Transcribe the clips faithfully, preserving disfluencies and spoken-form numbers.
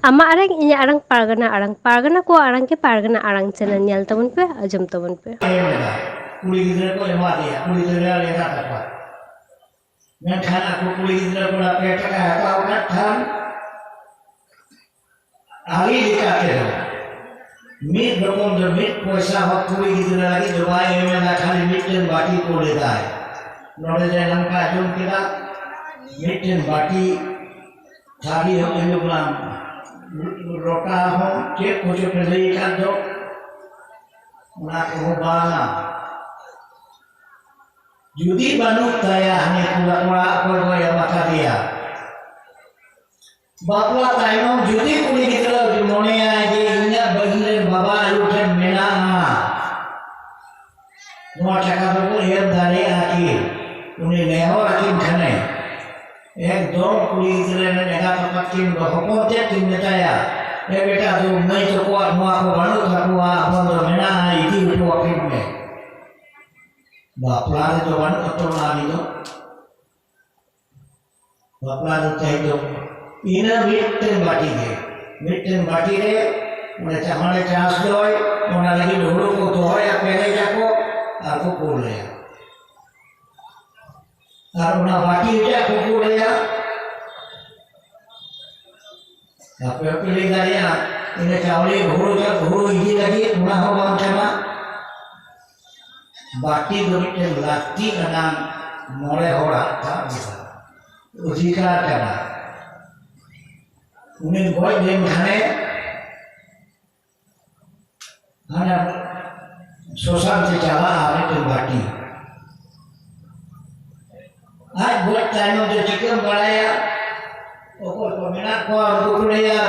ᱟᱢᱟᱜ ᱟᱲᱟᱝ, ᱤᱧᱟᱹᱜ ᱟᱲᱟᱝ, ᱯᱟᱨᱜᱟᱱᱟ ᱟᱲᱟᱝ, ᱯᱟᱨᱜᱟᱱᱟ ᱠᱚᱣᱟᱜ ᱟᱲᱟᱝ ᱜᱮ ᱯᱟᱨᱜᱟᱱᱟ ᱟᱲᱟᱝ ᱪᱮᱱᱮᱞ ᱧᱮᱞ ᱛᱟᱵᱚᱱ ᱯᱮ, ᱟᱸᱡᱚᱢ ᱛᱟᱵᱚᱱ ᱯᱮ᱾ ᱮᱢ ᱮᱫᱟ᱾ ᱠᱩᱲᱤ ᱜᱤᱫᱽᱨᱟᱹ ᱠᱚ ᱮᱢᱟ ᱫᱮᱭᱟ, ᱠᱩᱲᱤ ᱜᱤᱫᱽᱨᱟᱹ ᱞᱮᱸᱜᱟ ᱛᱟᱠᱚᱣᱟ᱾ ᱢᱮᱱᱠᱷᱟᱱ ᱟᱠᱚ ᱠᱩᱲᱤ ᱜᱤᱫᱽᱨᱟᱹ ᱠᱚᱲᱟ ᱯᱮ ᱴᱟᱠᱟᱭ ᱦᱟᱛᱟᱣ ᱠᱟᱫ ᱠᱷᱟᱱ, ᱟᱹᱨᱤ ᱞᱮᱠᱟ ᱛᱮᱫᱚ ᱢᱤᱫ ᱨᱚᱠᱚᱢ ᱫᱚ ᱢᱤᱫ ᱯᱚᱭᱥᱟ ᱦᱚᱸ ᱠᱩᱲᱤ ᱜᱤᱫᱽᱨᱟᱹ ᱞᱟᱹᱜᱤᱫ ᱫᱚ ᱵᱟᱭ ᱮᱢ ᱮᱫᱟ, ᱠᱷᱟᱹᱞᱤ ᱢᱤᱫᱴᱮᱱ ᱵᱟᱹᱴᱤ ᱠᱚ ᱞᱮᱫᱟᱭ᱾ ᱱᱚᱰᱮ ᱞᱮ ᱱᱚᱝᱠᱟ ᱟᱸᱡᱚᱢ ᱠᱮᱫᱟ, ᱢᱤᱫᱴᱮᱱ ᱵᱟᱹᱴᱤ ᱛᱷᱟᱹᱨᱤ ᱦᱚᱸ ᱦᱩᱭᱩᱜ ᱠᱟᱱᱟ, ᱞᱚᱴᱟ ᱦᱚᱸ ᱪᱮᱫ ᱠᱚᱪᱚ ᱯᱮ ᱞᱟᱹᱭ ᱠᱷᱟᱱ ᱫᱚ, ᱚᱱᱟ ᱠᱚᱦᱚᱸ ᱵᱟᱝᱟ᱾ ᱡᱩᱫᱤ ᱵᱟᱹᱱᱩᱜ ᱛᱟᱭᱟ, ᱦᱟᱱᱮ ᱠᱚᱲᱟ ᱠᱚᱲᱟ ᱚᱠᱚᱭ ᱠᱚ ᱮᱢ ᱟᱠᱟᱫᱮᱭᱟ, ᱵᱟᱯᱞᱟ ᱛᱟᱭᱱᱚᱢ ᱡᱩᱫᱤ ᱠᱩᱲᱤ ᱜᱤᱫᱽᱨᱟᱹ ᱢᱚᱱᱮᱭᱟᱭ ᱡᱮ ᱤᱧᱟᱹᱜ ᱵᱟᱹᱦᱩ ᱨᱮᱱ ᱵᱟᱵᱟ ᱟᱭᱳ ᱴᱷᱮᱱ ᱢᱮᱱᱟᱜᱼᱟ, ᱱᱚᱣᱟ ᱴᱟᱠᱟ ᱫᱚᱵᱚ ᱮᱢ ᱫᱟᱲᱮᱭᱟᱜᱼᱟ ᱠᱤ? ᱩᱱᱤ ᱱᱮᱦᱚᱨ ᱟᱹᱠᱤᱱ ᱠᱷᱟᱱᱮ, ᱮᱠᱫᱚᱢ ᱠᱩᱲᱤ ᱜᱤᱫᱽᱨᱟᱹ ᱨᱮᱱ ᱮᱸᱜᱟᱛ ᱟᱯᱟᱛ ᱠᱤᱱ ᱫᱚ ᱦᱚᱯᱚᱱ ᱛᱮᱫ ᱠᱤᱱ ᱢᱮᱛᱟᱭᱟ, "ᱮ ᱵᱮᱴᱟ, ᱫᱩ ᱢᱟᱹᱭ ᱛᱟᱠᱚᱣᱟᱜ ᱱᱚᱣᱟ ᱠᱚ ᱵᱟᱹᱱᱩᱜ ᱛᱟᱠᱚᱣᱟ, ᱟᱵᱚ ᱫᱚ ᱢᱮᱱᱟᱜᱼᱟ, ᱤᱫᱤ ᱦᱚᱴᱚ ᱟᱹᱠᱤᱱ ᱢᱮ᱾" ᱵᱟᱯᱞᱟ ᱨᱮᱫᱚ ᱵᱟᱹᱱᱩᱜ ᱟᱛᱚ ᱚᱱᱟ ᱫᱚ᱾ ᱵᱟᱯᱞᱟ ᱫᱚ ᱛᱮᱦᱮᱧ ᱫᱚ ᱤᱱᱟᱹ ᱢᱤᱫᱴᱮᱱ ᱵᱟᱹᱴᱤ ᱜᱮ, ᱢᱤᱫᱴᱮᱱ ᱵᱟᱹᱴᱤ ᱨᱮ ᱚᱸᱰᱮ ᱪᱟ-, ᱚᱸᱰᱮ ᱪᱟᱥ ᱫᱚᱭ, ᱚᱱᱟ ᱞᱟᱹᱜᱤᱫ ᱦᱩᱲᱩ ᱠᱚ ᱫᱚᱦᱚᱭᱟ, ᱯᱮᱨᱮᱡᱟᱠᱚ ᱟᱨ ᱠᱚ ᱠᱩᱞᱮᱭᱟ᱾ ᱟᱨ ᱚᱱᱟ ᱵᱟᱹᱴᱤ ᱨᱮᱭᱟᱜ ᱠᱚ ᱠᱩᱞᱮᱭᱟ, ᱟᱯᱮ ᱦᱚᱸᱯᱮ ᱞᱟᱹᱭ ᱫᱟᱲᱮᱭᱟᱜᱼᱟ, ᱤᱱᱟᱹ ᱪᱟᱣᱞᱮ ᱦᱩᱲᱩ ᱪᱟ-, ᱦᱩᱲᱩ ᱤᱫᱤ ᱞᱟᱹᱜᱤᱫ ᱚᱱᱟ ᱦᱚᱸ ᱵᱟᱝ ᱠᱟᱱᱟ᱾ ᱵᱟᱹᱴᱤ ᱫᱚ ᱢᱤᱫᱴᱮᱱ ᱞᱟᱹᱠᱛᱤ ᱟᱱᱟᱝ ᱢᱚᱬᱮ ᱦᱚᱲᱟᱜ ᱫᱟᱜ ᱵᱮᱯᱟᱨ ᱚᱫᱷᱤᱠᱟᱨ ᱠᱟᱱᱟ᱾ ᱩᱱᱤ ᱜᱚᱡ ᱞᱮᱱᱠᱷᱟᱱᱮ ᱦᱟᱱᱟ ᱥᱚᱥᱟᱱ ᱛᱮ ᱪᱟᱞᱟᱜᱼᱟ ᱢᱤᱫᱴᱮᱱ ᱵᱟᱹᱴᱤ᱾ ᱟᱡ ᱜᱚᱡ ᱛᱟᱭᱱᱚᱢ ᱫᱚ ᱪᱤᱠᱟᱹᱢ ᱵᱟᱲᱟᱭᱟ? ᱚᱠᱚᱭ ᱠᱚ ᱢᱮᱱᱟᱜ ᱠᱚᱣᱟ ᱩᱱᱠᱩ ᱠᱚ ᱞᱟᱹᱭᱟ,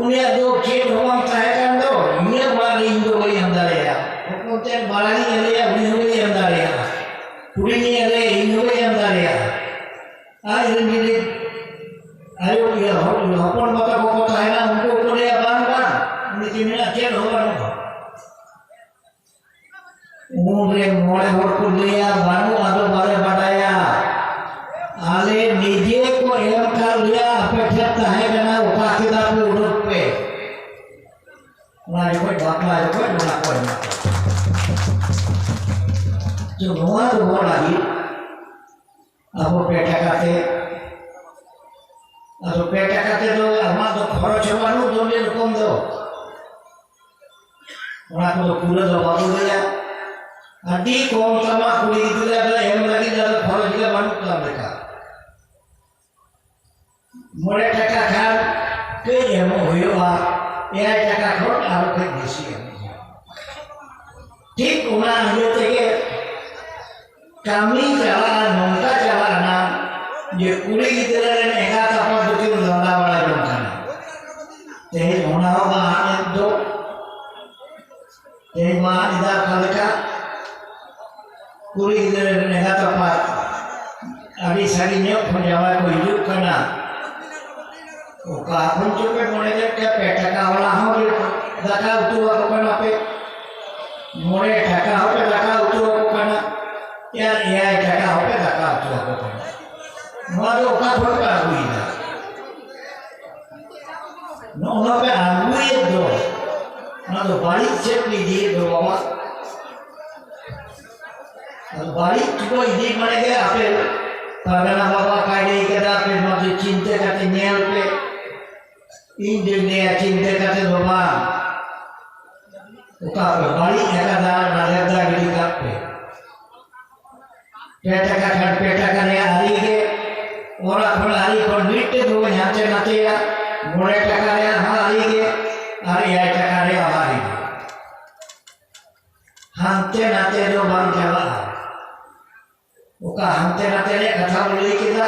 "ᱩᱱᱤᱭᱟᱜ ᱫᱚ ᱪᱮᱫ ᱦᱚᱸ ᱵᱟᱝ ᱛᱟᱦᱮᱸ ᱠᱟᱱ ᱫᱚ, ᱤᱧᱟᱹᱜ ᱚᱲᱟᱜ ᱨᱮ ᱤᱧ ᱫᱚ ᱵᱟᱹᱧ ᱮᱢ ᱫᱟᱲᱮᱭᱟᱜᱼᱟ᱾ ᱦᱚᱯᱚᱱ ᱛᱮᱫ ᱢᱟᱨᱟᱝᱤᱧ ᱮᱞᱮᱭᱟ, ᱩᱱᱤ ᱦᱚᱸ ᱵᱟᱹᱧ ᱮᱢ ᱫᱟᱲᱮᱭᱟᱜᱼᱟ᱾ ᱦᱩᱰᱤᱧᱤᱧ ᱮᱞᱮᱭᱟ, ᱤᱧ ᱦᱚᱸ ᱵᱟᱹᱧ ᱮᱢ ᱫᱟᱲᱮᱭᱟᱜᱼᱟ᱾" ᱟᱡ ᱨᱮᱱ ᱡᱩᱫᱤ ᱟᱭᱳ, ᱤᱭᱟᱹ, ᱦᱚ-, ᱦᱚᱯᱚᱱ ᱵᱟ ᱛᱟᱠᱚ ᱠᱚ ᱛᱟᱦᱮᱱᱟ, ᱩᱱᱠᱩ ᱠᱚ ᱞᱟᱹᱭᱟ, "ᱵᱟᱝ, ᱵᱟᱝ, ᱩᱱᱤ ᱪᱮᱫ ᱢᱮᱱᱟᱜᱼᱟ, ᱪᱮᱫ ᱦᱚᱸ ᱵᱟᱹᱱᱩᱜᱼᱟ᱾" ᱩᱱᱨᱮ ᱢᱚᱬᱮ ᱦᱚᱲ ᱠᱚ ᱞᱟᱹᱭᱟ, "ᱵᱟᱹᱱᱩᱜ, ᱟᱫᱚ ᱵᱟᱞᱮ ᱵᱟᱰᱟᱭᱟ᱾ ᱟᱞᱮ ᱱᱤᱡᱮ ᱠᱚ ᱮᱢ ᱠᱟᱜ ᱞᱮᱭᱟ, ᱟᱯᱮ ᱴᱷᱮᱱ ᱛᱟᱦᱮᱸ ᱠᱟᱱᱟ, ᱚᱠᱟ ᱠᱮᱫᱟ ᱯᱮ, ᱩᱰᱩᱠ ᱯᱮ᱾ ᱚᱱᱟ ᱡᱚᱠᱷᱚᱡ ᱵᱟᱯᱞᱟ ᱡᱚᱠᱷᱚᱡ ᱚᱱᱟ ᱠᱚ ᱮᱢᱟ ᱠᱚᱣᱟ᱾ ᱛᱚ ᱱᱚᱣᱟ ᱫᱚᱦᱚ ᱞᱟᱹᱜᱤᱫ ᱟᱵᱚ ᱯᱮ ᱴᱟᱠᱟ ᱛᱮ, ᱟᱫᱚ ᱯᱮ ᱴᱟᱠᱟ ᱛᱮᱫᱚ ᱟᱢᱟᱜ ᱫᱚ ᱠᱷᱚᱨᱚᱪ ᱦᱚᱸ ᱵᱟᱹᱱᱩᱜ ᱫᱚ ᱢᱤᱫ ᱨᱚᱠᱚᱢ ᱫᱚ᱾ ᱚᱱᱟ ᱠᱚᱫᱚ ᱯᱩᱨᱟᱹ ᱫᱚ ᱵᱟᱵᱚ ᱞᱟᱹᱭᱟ᱾ ᱟᱹᱰᱤ ᱠᱚᱢ ᱛᱟᱢᱟ ᱠᱩᱲᱤ ᱜᱤᱫᱽᱨᱟᱹ ᱫᱚ ᱮᱢ ᱞᱟᱹᱜᱤᱫ ᱫᱚ ᱠᱷᱚᱨᱚᱪ ᱜᱮ ᱵᱟᱹᱱᱩᱜ ᱛᱟᱢ ᱞᱮᱠᱟ᱾ ᱢᱚᱬᱮ ᱴᱟᱠᱟ ᱠᱷᱟᱱ ᱠᱟᱹᱡ ᱮᱢᱚᱜ ᱦᱩᱭᱩᱜᱼᱟ, ᱮᱭᱟᱭ ᱴᱟᱠᱟ ᱠᱷᱚᱱ ᱟᱨᱚ ᱠᱟᱹᱡ ᱵᱮᱥᱤ ᱮᱢᱚᱜ ᱦᱩᱭᱩᱜᱼᱟ᱾ ᱴᱷᱤᱠ ᱚᱱᱟ ᱤᱭᱟᱹ ᱛᱮᱜᱮ ᱠᱟᱹᱢᱤ ᱪᱟᱞᱟᱜᱼᱟ, ᱱᱚᱝᱠᱟ ᱪᱟᱞᱟᱜᱼᱟ ᱱᱟ ᱡᱮ ᱠᱩᱲᱤ ᱜᱤᱫᱽᱨᱟᱹ ᱨᱮᱱ ᱮᱸᱜᱟᱛ ᱟᱯᱟᱛ ᱫᱚᱠᱤᱱ ᱞᱟᱸᱫᱟ ᱵᱟᱲᱟ ᱡᱚᱝ ᱠᱟᱱᱟ᱾ ᱛᱮᱦᱮᱧ ᱚᱱᱟ ᱦᱚᱸ ᱵᱟᱝ ᱮᱫ ᱫᱚ, ᱛᱮᱦᱮᱧ ᱢᱟ ᱮᱫᱟ ᱚᱠᱟ ᱞᱮᱠᱟ ᱠᱩᱲᱤ ᱜᱤᱫᱽᱨᱟᱹ ᱨᱮᱱ ᱮᱸᱜᱟᱛ ᱟᱯᱟᱛ ᱟᱹᱰᱤ ᱥᱟᱺᱜᱤᱧ ᱧᱚᱜ ᱠᱷᱚᱱ ᱡᱟᱶᱟᱭ ᱠᱚ ᱦᱤᱡᱩᱜ ᱠᱟᱱᱟ᱾ ᱚᱠᱟ ᱠᱷᱚᱱ ᱪᱚ ᱯᱮ ᱢᱚᱬᱮ ᱜᱮᱞ ᱴᱟᱠᱟ, ᱯᱮ ᱴᱟᱠᱟ ᱵᱟᱞᱟ ᱦᱚᱸ ᱯᱮ ᱫᱟᱠᱟ ᱩᱛᱩ ᱟᱠᱚ ᱠᱟᱱᱟ ᱯᱮ, ᱢᱚᱬᱮ ᱴᱟᱠᱟ ᱦᱚᱸ ᱯᱮ ᱫᱟᱠᱟ ᱩᱛᱩ ᱟᱠᱚ ᱠᱟᱱᱟ, ᱟᱨ ᱮᱭᱟᱭ ᱴᱟᱠᱟ ᱦᱚᱸ ᱯᱮ ᱫᱟᱠᱟ ᱩᱛᱩ ᱟᱠᱚ ᱠᱟᱱᱟ᱾ ᱱᱚᱣᱟ ᱫᱚ ᱚᱠᱟ ᱠᱷᱚᱱ ᱯᱮ ᱟᱹᱜᱩᱭᱮᱫᱟ? ᱱᱚᱜᱼᱚ ᱱᱚᱣᱟ ᱯᱮ ᱟᱹᱜᱩᱭᱮᱫ ᱫᱚ, ᱱᱚᱣᱟ ᱫᱚ ᱵᱟᱹᱲᱤᱡ ᱥᱮᱫ ᱯᱮ ᱤᱫᱤᱭᱮᱫ ᱫᱚ ᱵᱟᱵᱟ᱾ ᱟᱫᱚ ᱵᱟᱹᱲᱤᱡ ᱠᱚ ᱤᱫᱤ ᱢᱟᱱᱮ ᱜᱮ ᱟᱯᱮ ᱯᱟᱨᱜᱟᱱᱟ ᱵᱟᱵᱟ ᱚᱠᱟᱭ ᱞᱟᱹᱭ ᱠᱟᱫᱟ, ᱟᱯᱮ ᱱᱚᱣᱟ ᱫᱚ ᱪᱤᱱᱛᱟᱹ ᱠᱟᱛᱮ ᱧᱮᱞ ᱯᱮ᱾ ᱤᱧ ᱫᱩᱧ ᱞᱟᱹᱭᱟ ᱪᱤᱱᱛᱟᱹ ᱠᱟᱛᱮ ᱫᱚ ᱵᱟᱝ, ᱚᱠᱟ ᱯᱮ ᱵᱟᱹᱲᱤᱡ ᱟᱠᱟᱫᱟ ᱚᱱᱟ ᱞᱮᱵᱫᱟ ᱜᱤᱰᱤ ᱠᱟᱜ ᱯᱮ᱾ ᱯᱮ ᱴᱟᱠᱟ ᱠᱷᱟᱱ ᱯᱮ ᱴᱟᱠᱟ ᱨᱮᱭᱟᱜ ᱟᱹᱨᱤ ᱜᱮ, ᱚᱲᱟᱜ ᱠᱷᱚᱱ ᱟᱹᱨᱤ ᱠᱷᱚᱱ ᱢᱤᱫᱴᱮᱡ ᱫᱚ ᱵᱟᱹᱧ ᱦᱟᱱᱛᱮ ᱱᱟᱛᱮᱭᱟ᱾ ᱢᱚᱬᱮ ᱴᱟᱠᱟ ᱨᱮᱭᱟᱜ ᱦᱚᱸ ᱟᱹᱨᱤ ᱜᱮ, ᱟᱨ ᱮᱭᱟᱭ ᱴᱟᱠᱟ ᱨᱮᱭᱟᱜ ᱦᱚᱸ ᱟᱹᱨᱤ ᱜᱮ᱾ ᱦᱟᱱᱛᱮ ᱱᱟᱛᱮ ᱫᱚ ᱵᱟᱝ ᱪᱟᱞᱟᱜᱼᱟ᱾ ᱚᱠᱟ ᱦᱟᱱᱛᱮ ᱱᱟᱛᱮ ᱨᱮᱭᱟᱜ ᱠᱟᱛᱷᱟ ᱵᱚᱱ ᱞᱟᱹᱭ ᱠᱮᱫᱟ,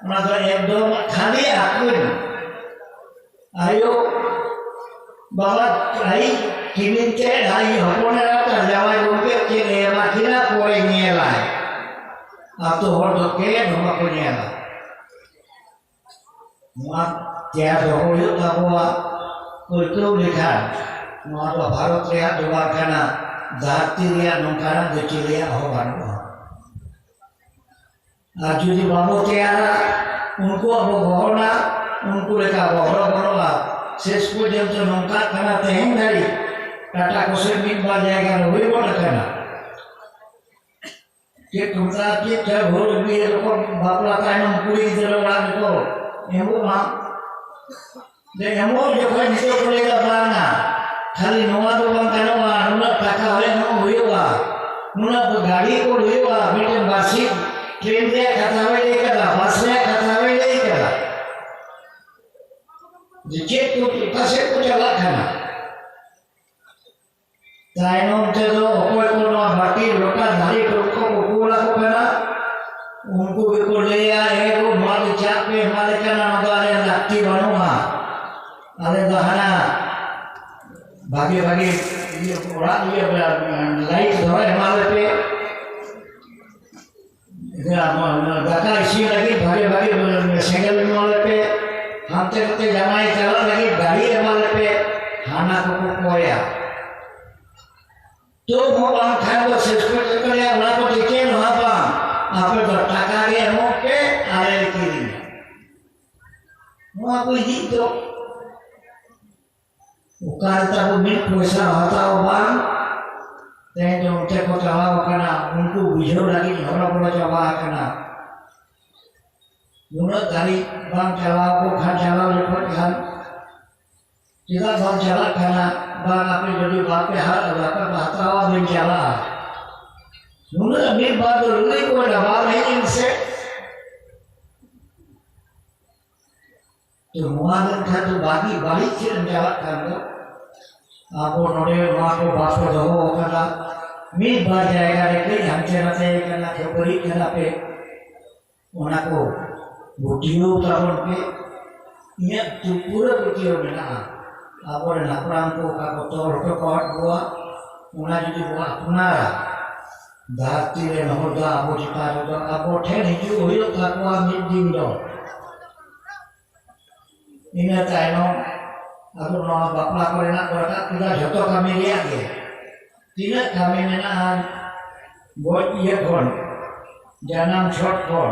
ᱚᱱᱟ ᱫᱚ ᱮᱠᱫᱚᱢ ᱠᱷᱟᱹᱞᱤ ᱟᱹᱠᱷᱨᱤᱧ᱾ ᱟᱭᱳ ᱵᱟᱵᱟ ᱟᱭᱤᱡ ᱠᱤᱢᱤᱱ ᱛᱮ ᱟᱭᱤᱡ ᱦᱚᱯᱚᱱ ᱮᱨᱟ ᱟᱨ ᱡᱟᱶᱟᱭ ᱜᱚᱢᱠᱮ ᱪᱮᱫ ᱮ ᱮᱢᱟ ᱠᱤᱱᱟ ᱯᱚᱨᱮ ᱧᱮᱞᱟᱭ᱾ ᱟᱛᱳ ᱦᱚᱲ ᱫᱚ ᱪᱮᱫ ᱦᱚᱸ ᱵᱟᱠᱚ ᱧᱮᱞᱟ᱾ ᱱᱚᱣᱟ ᱛᱮᱭᱟᱨ ᱫᱚᱦᱚ ᱦᱩᱭᱩᱜ ᱛᱟᱵᱚᱣᱟ᱾ ᱯᱟᱹᱨᱠᱟᱹᱣ ᱞᱮᱠᱷᱟᱱ ᱱᱚᱣᱟ ᱫᱚ ᱵᱷᱟᱨᱚᱛ ᱨᱮᱭᱟᱜ ᱫᱚ ᱵᱟᱝ ᱠᱟᱱᱟ, ᱫᱷᱟᱹᱨᱛᱤ ᱨᱮᱭᱟᱜ ᱱᱚᱝᱠᱟᱱᱟᱜ ᱫᱚ ᱪᱮᱫ ᱨᱮᱭᱟᱜ ᱦᱚᱸ ᱵᱟᱹᱱᱩᱜᱼᱟ᱾ ᱟᱨ ᱡᱩᱫᱤ ᱵᱟᱵᱚ ᱛᱮᱭᱟᱨᱟ, ᱩᱱᱠᱩᱣᱟᱜ ᱵᱚ ᱜᱚᱦᱚᱲᱟ, ᱩᱱᱠᱩ ᱞᱮᱠᱟ ᱵᱚ ᱦᱚᱨᱚ ᱵᱚᱨᱚᱜᱼᱟ᱾ ᱥᱮᱥ ᱯᱚᱨᱡᱚᱱᱛᱚ ᱱᱚᱝᱠᱟᱜ ᱠᱟᱱᱟ ᱛᱮᱦᱮᱧ ᱫᱷᱟᱹᱨᱤᱡ ᱴᱟᱴᱟ ᱠᱚᱥᱮᱫ ᱢᱤᱫ ᱵᱟᱨ ᱡᱟᱭᱜᱟ ᱨᱮ ᱦᱩᱭ ᱜᱚᱫ ᱟᱠᱟᱱᱟ᱾ ᱪᱮᱫ ᱠᱚ ᱢᱮᱛᱟᱜᱼᱟ, ᱪᱮᱫ ᱪᱚ ᱵᱷᱳᱨ ᱵᱤᱭᱮ ᱨᱚᱠᱚᱢ ᱵᱟᱯᱞᱟ ᱛᱟᱭᱱᱚᱢ ᱠᱩᱲᱤ ᱜᱤᱫᱽᱨᱟᱹ ᱚᱲᱟᱜ ᱨᱮᱠᱚ ᱮᱢᱚᱜᱼᱟ᱾ ᱡᱮ ᱮᱢᱚᱜ ᱡᱚᱠᱷᱚᱱ ᱱᱤᱛᱚᱜ ᱠᱚ ᱞᱟᱹᱭᱫᱟ ᱵᱟᱝᱟ, ᱠᱷᱟᱹᱞᱤ ᱱᱚᱣᱟ ᱫᱚ ᱵᱟᱝ ᱜᱟᱱᱚᱜᱼᱟ, ᱱᱩᱱᱟᱹᱜ ᱴᱟᱠᱟ ᱦᱚᱸ ᱮᱢᱚᱜ ᱦᱩᱭᱩᱜᱼᱟ, ᱱᱩᱱᱟᱹᱜ ᱫᱚ ᱜᱟᱹᱰᱤ ᱠᱚ ᱦᱩᱭᱩᱜᱼᱟ, ᱢᱤᱫᱴᱮᱱ ᱵᱟᱥᱤ ᱴᱨᱮᱱ ᱨᱮᱭᱟᱜ ᱠᱟᱛᱷᱟ ᱦᱚᱸᱭ ᱞᱟᱹᱭ ᱠᱟᱫᱟ, ᱵᱟᱥ ᱨᱮᱭᱟᱜ ᱠᱟᱛᱷᱟ ᱦᱚᱸᱭ ᱞᱟᱹᱭ ᱠᱟᱫᱟ᱾ ᱡᱮ ᱪᱮᱫ ᱠᱚ ᱚᱠᱟ ᱥᱮᱫ ᱠᱚ ᱪᱟᱞᱟᱜ ᱠᱟᱱᱟ᱾ ᱛᱟᱭᱱᱚᱢ ᱛᱮᱫᱚ ᱚᱠᱚᱭ ᱠᱚ ᱱᱚᱣᱟ ᱵᱟᱹᱴᱤ ᱞᱚᱴᱟ ᱫᱷᱟᱨᱮ ᱴᱚᱴᱠᱚ ᱠᱚ ᱠᱩᱞ ᱟᱠᱚ ᱠᱟᱱᱟ, ᱩᱱᱠᱩ ᱜᱮᱠᱚ ᱞᱟᱹᱭᱟ, "ᱮ ᱜᱳ, ᱱᱚᱣᱟ ᱫᱚ ᱪᱟᱜ ᱯᱮ ᱮᱢᱟᱞᱮ ᱠᱟᱱᱟ, ᱱᱚᱣᱟ ᱫᱚ ᱟᱞᱮᱭᱟᱜ ᱞᱟᱹᱠᱛᱤ ᱵᱟᱹᱱᱩᱜᱼᱟ, ᱟᱞᱮ ᱫᱚ ᱦᱟᱱᱟ ᱵᱷᱟᱜᱮ ᱵᱷᱟᱜᱮ ᱤᱭᱟᱹ ᱚᱲᱟᱜ ᱤᱭᱟᱹ ᱞᱟᱭᱤᱴ ᱫᱷᱚᱨᱟ ᱮᱢᱟᱞᱮ ᱯᱮ, ᱫᱟᱠᱟ ᱤᱥᱤᱱ ᱞᱟᱹᱜᱤᱫ ᱵᱷᱟᱜᱮ ᱵᱷᱟᱜᱮ ᱥᱮᱸᱜᱮᱞ ᱮᱢᱟᱞᱮ ᱯᱮ, ᱦᱟᱱᱛᱮ ᱱᱟᱛᱮ ᱡᱟᱶᱟᱭ ᱪᱟᱞᱟᱜ ᱞᱟᱹᱜᱤᱫ ᱜᱟᱹᱰᱤ ᱮᱢᱟᱞᱮ ᱯᱮ", ᱦᱟᱱᱟ ᱠᱚᱠᱚ ᱠᱚᱭᱟ᱾ ᱛᱚ ᱦᱚᱸ ᱵᱟᱝᱠᱷᱟᱱ ᱫᱚ ᱥᱮᱥ ᱯᱚᱨᱡᱚᱱᱛᱚ ᱨᱮᱭᱟᱜ ᱚᱱᱟ ᱠᱚ ᱪᱮᱫ ᱦᱚᱸ ᱵᱟᱝ, ᱟᱯᱮ ᱫᱚ ᱴᱟᱠᱟ ᱜᱮ ᱮᱢᱚᱜ ᱯᱮ, ᱟᱞᱮ ᱞᱮ ᱠᱤᱨᱤᱧᱟ᱾ ᱱᱚᱣᱟ ᱠᱚ ᱤᱫᱤ ᱫᱚ ᱚᱠᱟ ᱨᱮ ᱛᱟᱵᱚ ᱢᱤᱫ ᱯᱚᱭᱥᱟ ᱦᱟᱛᱟᱣ ᱵᱟᱝ᱾ ᱛᱮᱦᱮᱧ ᱫᱚ ᱚᱱᱛᱮ ᱠᱚ ᱪᱟᱞᱟᱣ ᱟᱠᱟᱱᱟ, ᱩᱱᱠᱩ ᱵᱩᱡᱷᱟᱹᱣ ᱞᱟᱹᱜᱤᱫ ᱦᱚᱨᱚ ᱵᱚᱨᱚ ᱪᱟᱵᱟ ᱟᱠᱟᱱᱟ᱾ ᱱᱩᱱᱟᱹᱜ ᱫᱷᱟᱹᱨᱤᱡ ᱵᱟᱝ ᱪᱟᱞᱟᱣ ᱠᱚ ᱠᱷᱟᱱ, ᱪᱟᱞᱟᱣ ᱡᱚᱠᱷᱚᱱ ᱠᱷᱟᱱ ᱪᱮᱫᱟᱜ ᱵᱟᱝ ᱪᱟᱞᱟᱜ ᱠᱟᱱᱟ? ᱵᱟᱝ, ᱟᱯᱮ ᱡᱩᱫᱤ ᱵᱟᱯᱮ ᱦᱟ-, ᱵᱟᱯᱮ ᱦᱟᱛᱟᱣᱟ, ᱵᱟᱹᱧ ᱪᱟᱞᱟᱜᱼᱟ᱾ ᱱᱩᱱᱟᱹᱜ ᱢᱤᱫ ᱵᱟᱨ ᱫᱚ ᱞᱟᱹᱞᱟᱹᱭ ᱠᱚ ᱢᱮᱱᱟ, "ᱵᱟᱢ ᱦᱮᱡ ᱮᱱ ᱥᱮ?" ᱛᱚ ᱱᱚᱣᱟ ᱞᱮᱱᱠᱷᱟᱱ ᱫᱚ ᱵᱟᱹᱜᱤ ᱵᱟᱹᱲᱤᱡ ᱥᱮᱫ ᱮᱢ ᱪᱟᱞᱟᱜ ᱠᱷᱟᱱ ᱫᱚ, ᱟᱵᱚ ᱱᱚᱰᱮ ᱱᱚᱣᱟ ᱠᱚ ᱵᱟᱠᱚ ᱫᱚᱦᱚ ᱟᱠᱟᱫᱟ᱾ ᱢᱤᱫ ᱵᱟᱨ ᱡᱟᱭᱜᱟ ᱨᱮ ᱠᱟᱹᱡ ᱦᱟᱱᱛᱮ ᱱᱟᱛᱮ ᱠᱟᱱᱟ, ᱠᱷᱟᱹᱯᱟᱹᱨᱤᱜ ᱠᱟᱱᱟ ᱯᱮ, ᱚᱱᱟ ᱠᱚ ᱜᱩᱴᱭᱟᱹᱣ ᱛᱟᱵᱚᱱ ᱯᱮ᱾ ᱤᱧᱟᱹᱜ ᱛᱩ-, ᱯᱩᱨᱟᱹ ᱯᱟᱹᱛᱭᱟᱹᱣ ᱢᱮᱱᱟᱜᱼᱟ, ᱟᱵᱚᱨᱮᱱ ᱦᱟᱯᱲᱟᱢ ᱠᱚ ᱚᱠᱟ ᱠᱚ ᱛᱚᱞ ᱦᱚᱴᱚ ᱠᱟᱣᱟᱫ ᱵᱚᱣᱟ, ᱚᱱᱟ ᱡᱩᱫᱤ ᱵᱚᱱ ᱟᱯᱱᱟᱨᱟ, ᱫᱷᱟᱹᱨᱛᱤ ᱨᱮᱱ ᱦᱚᱲ ᱫᱚ ᱟᱵᱚ ᱪᱮᱛᱟᱱ ᱨᱮᱫᱚ ᱟᱵᱚ ᱴᱷᱮᱱ ᱦᱤᱡᱩᱜ ᱦᱩᱭᱩᱜ ᱛᱟᱠᱚᱣᱟ ᱢᱤᱫ ᱫᱤᱱ ᱫᱚ᱾ ᱤᱱᱟᱹ ᱛᱟᱭᱱᱚᱢ ᱟᱫᱚ ᱱᱚᱣᱟ ᱵᱟᱯᱞᱟ ᱠᱚᱨᱮᱱᱟᱜ ᱠᱚ ᱨᱟᱠᱟᱵ ᱠᱮᱫᱟ, ᱡᱷᱚᱛᱚ ᱠᱟᱹᱢᱤ ᱨᱮᱭᱟᱜ ᱜᱮ᱾ ᱛᱤᱱᱟᱹᱜ ᱠᱟᱹᱢᱤ ᱢᱮᱱᱟᱜᱼᱟ, ᱜᱚᱡ ᱤᱭᱟᱹ ᱠᱷᱚᱱ, ᱡᱟᱱᱟᱢ ᱪᱷᱚᱴ ᱠᱷᱚᱱ,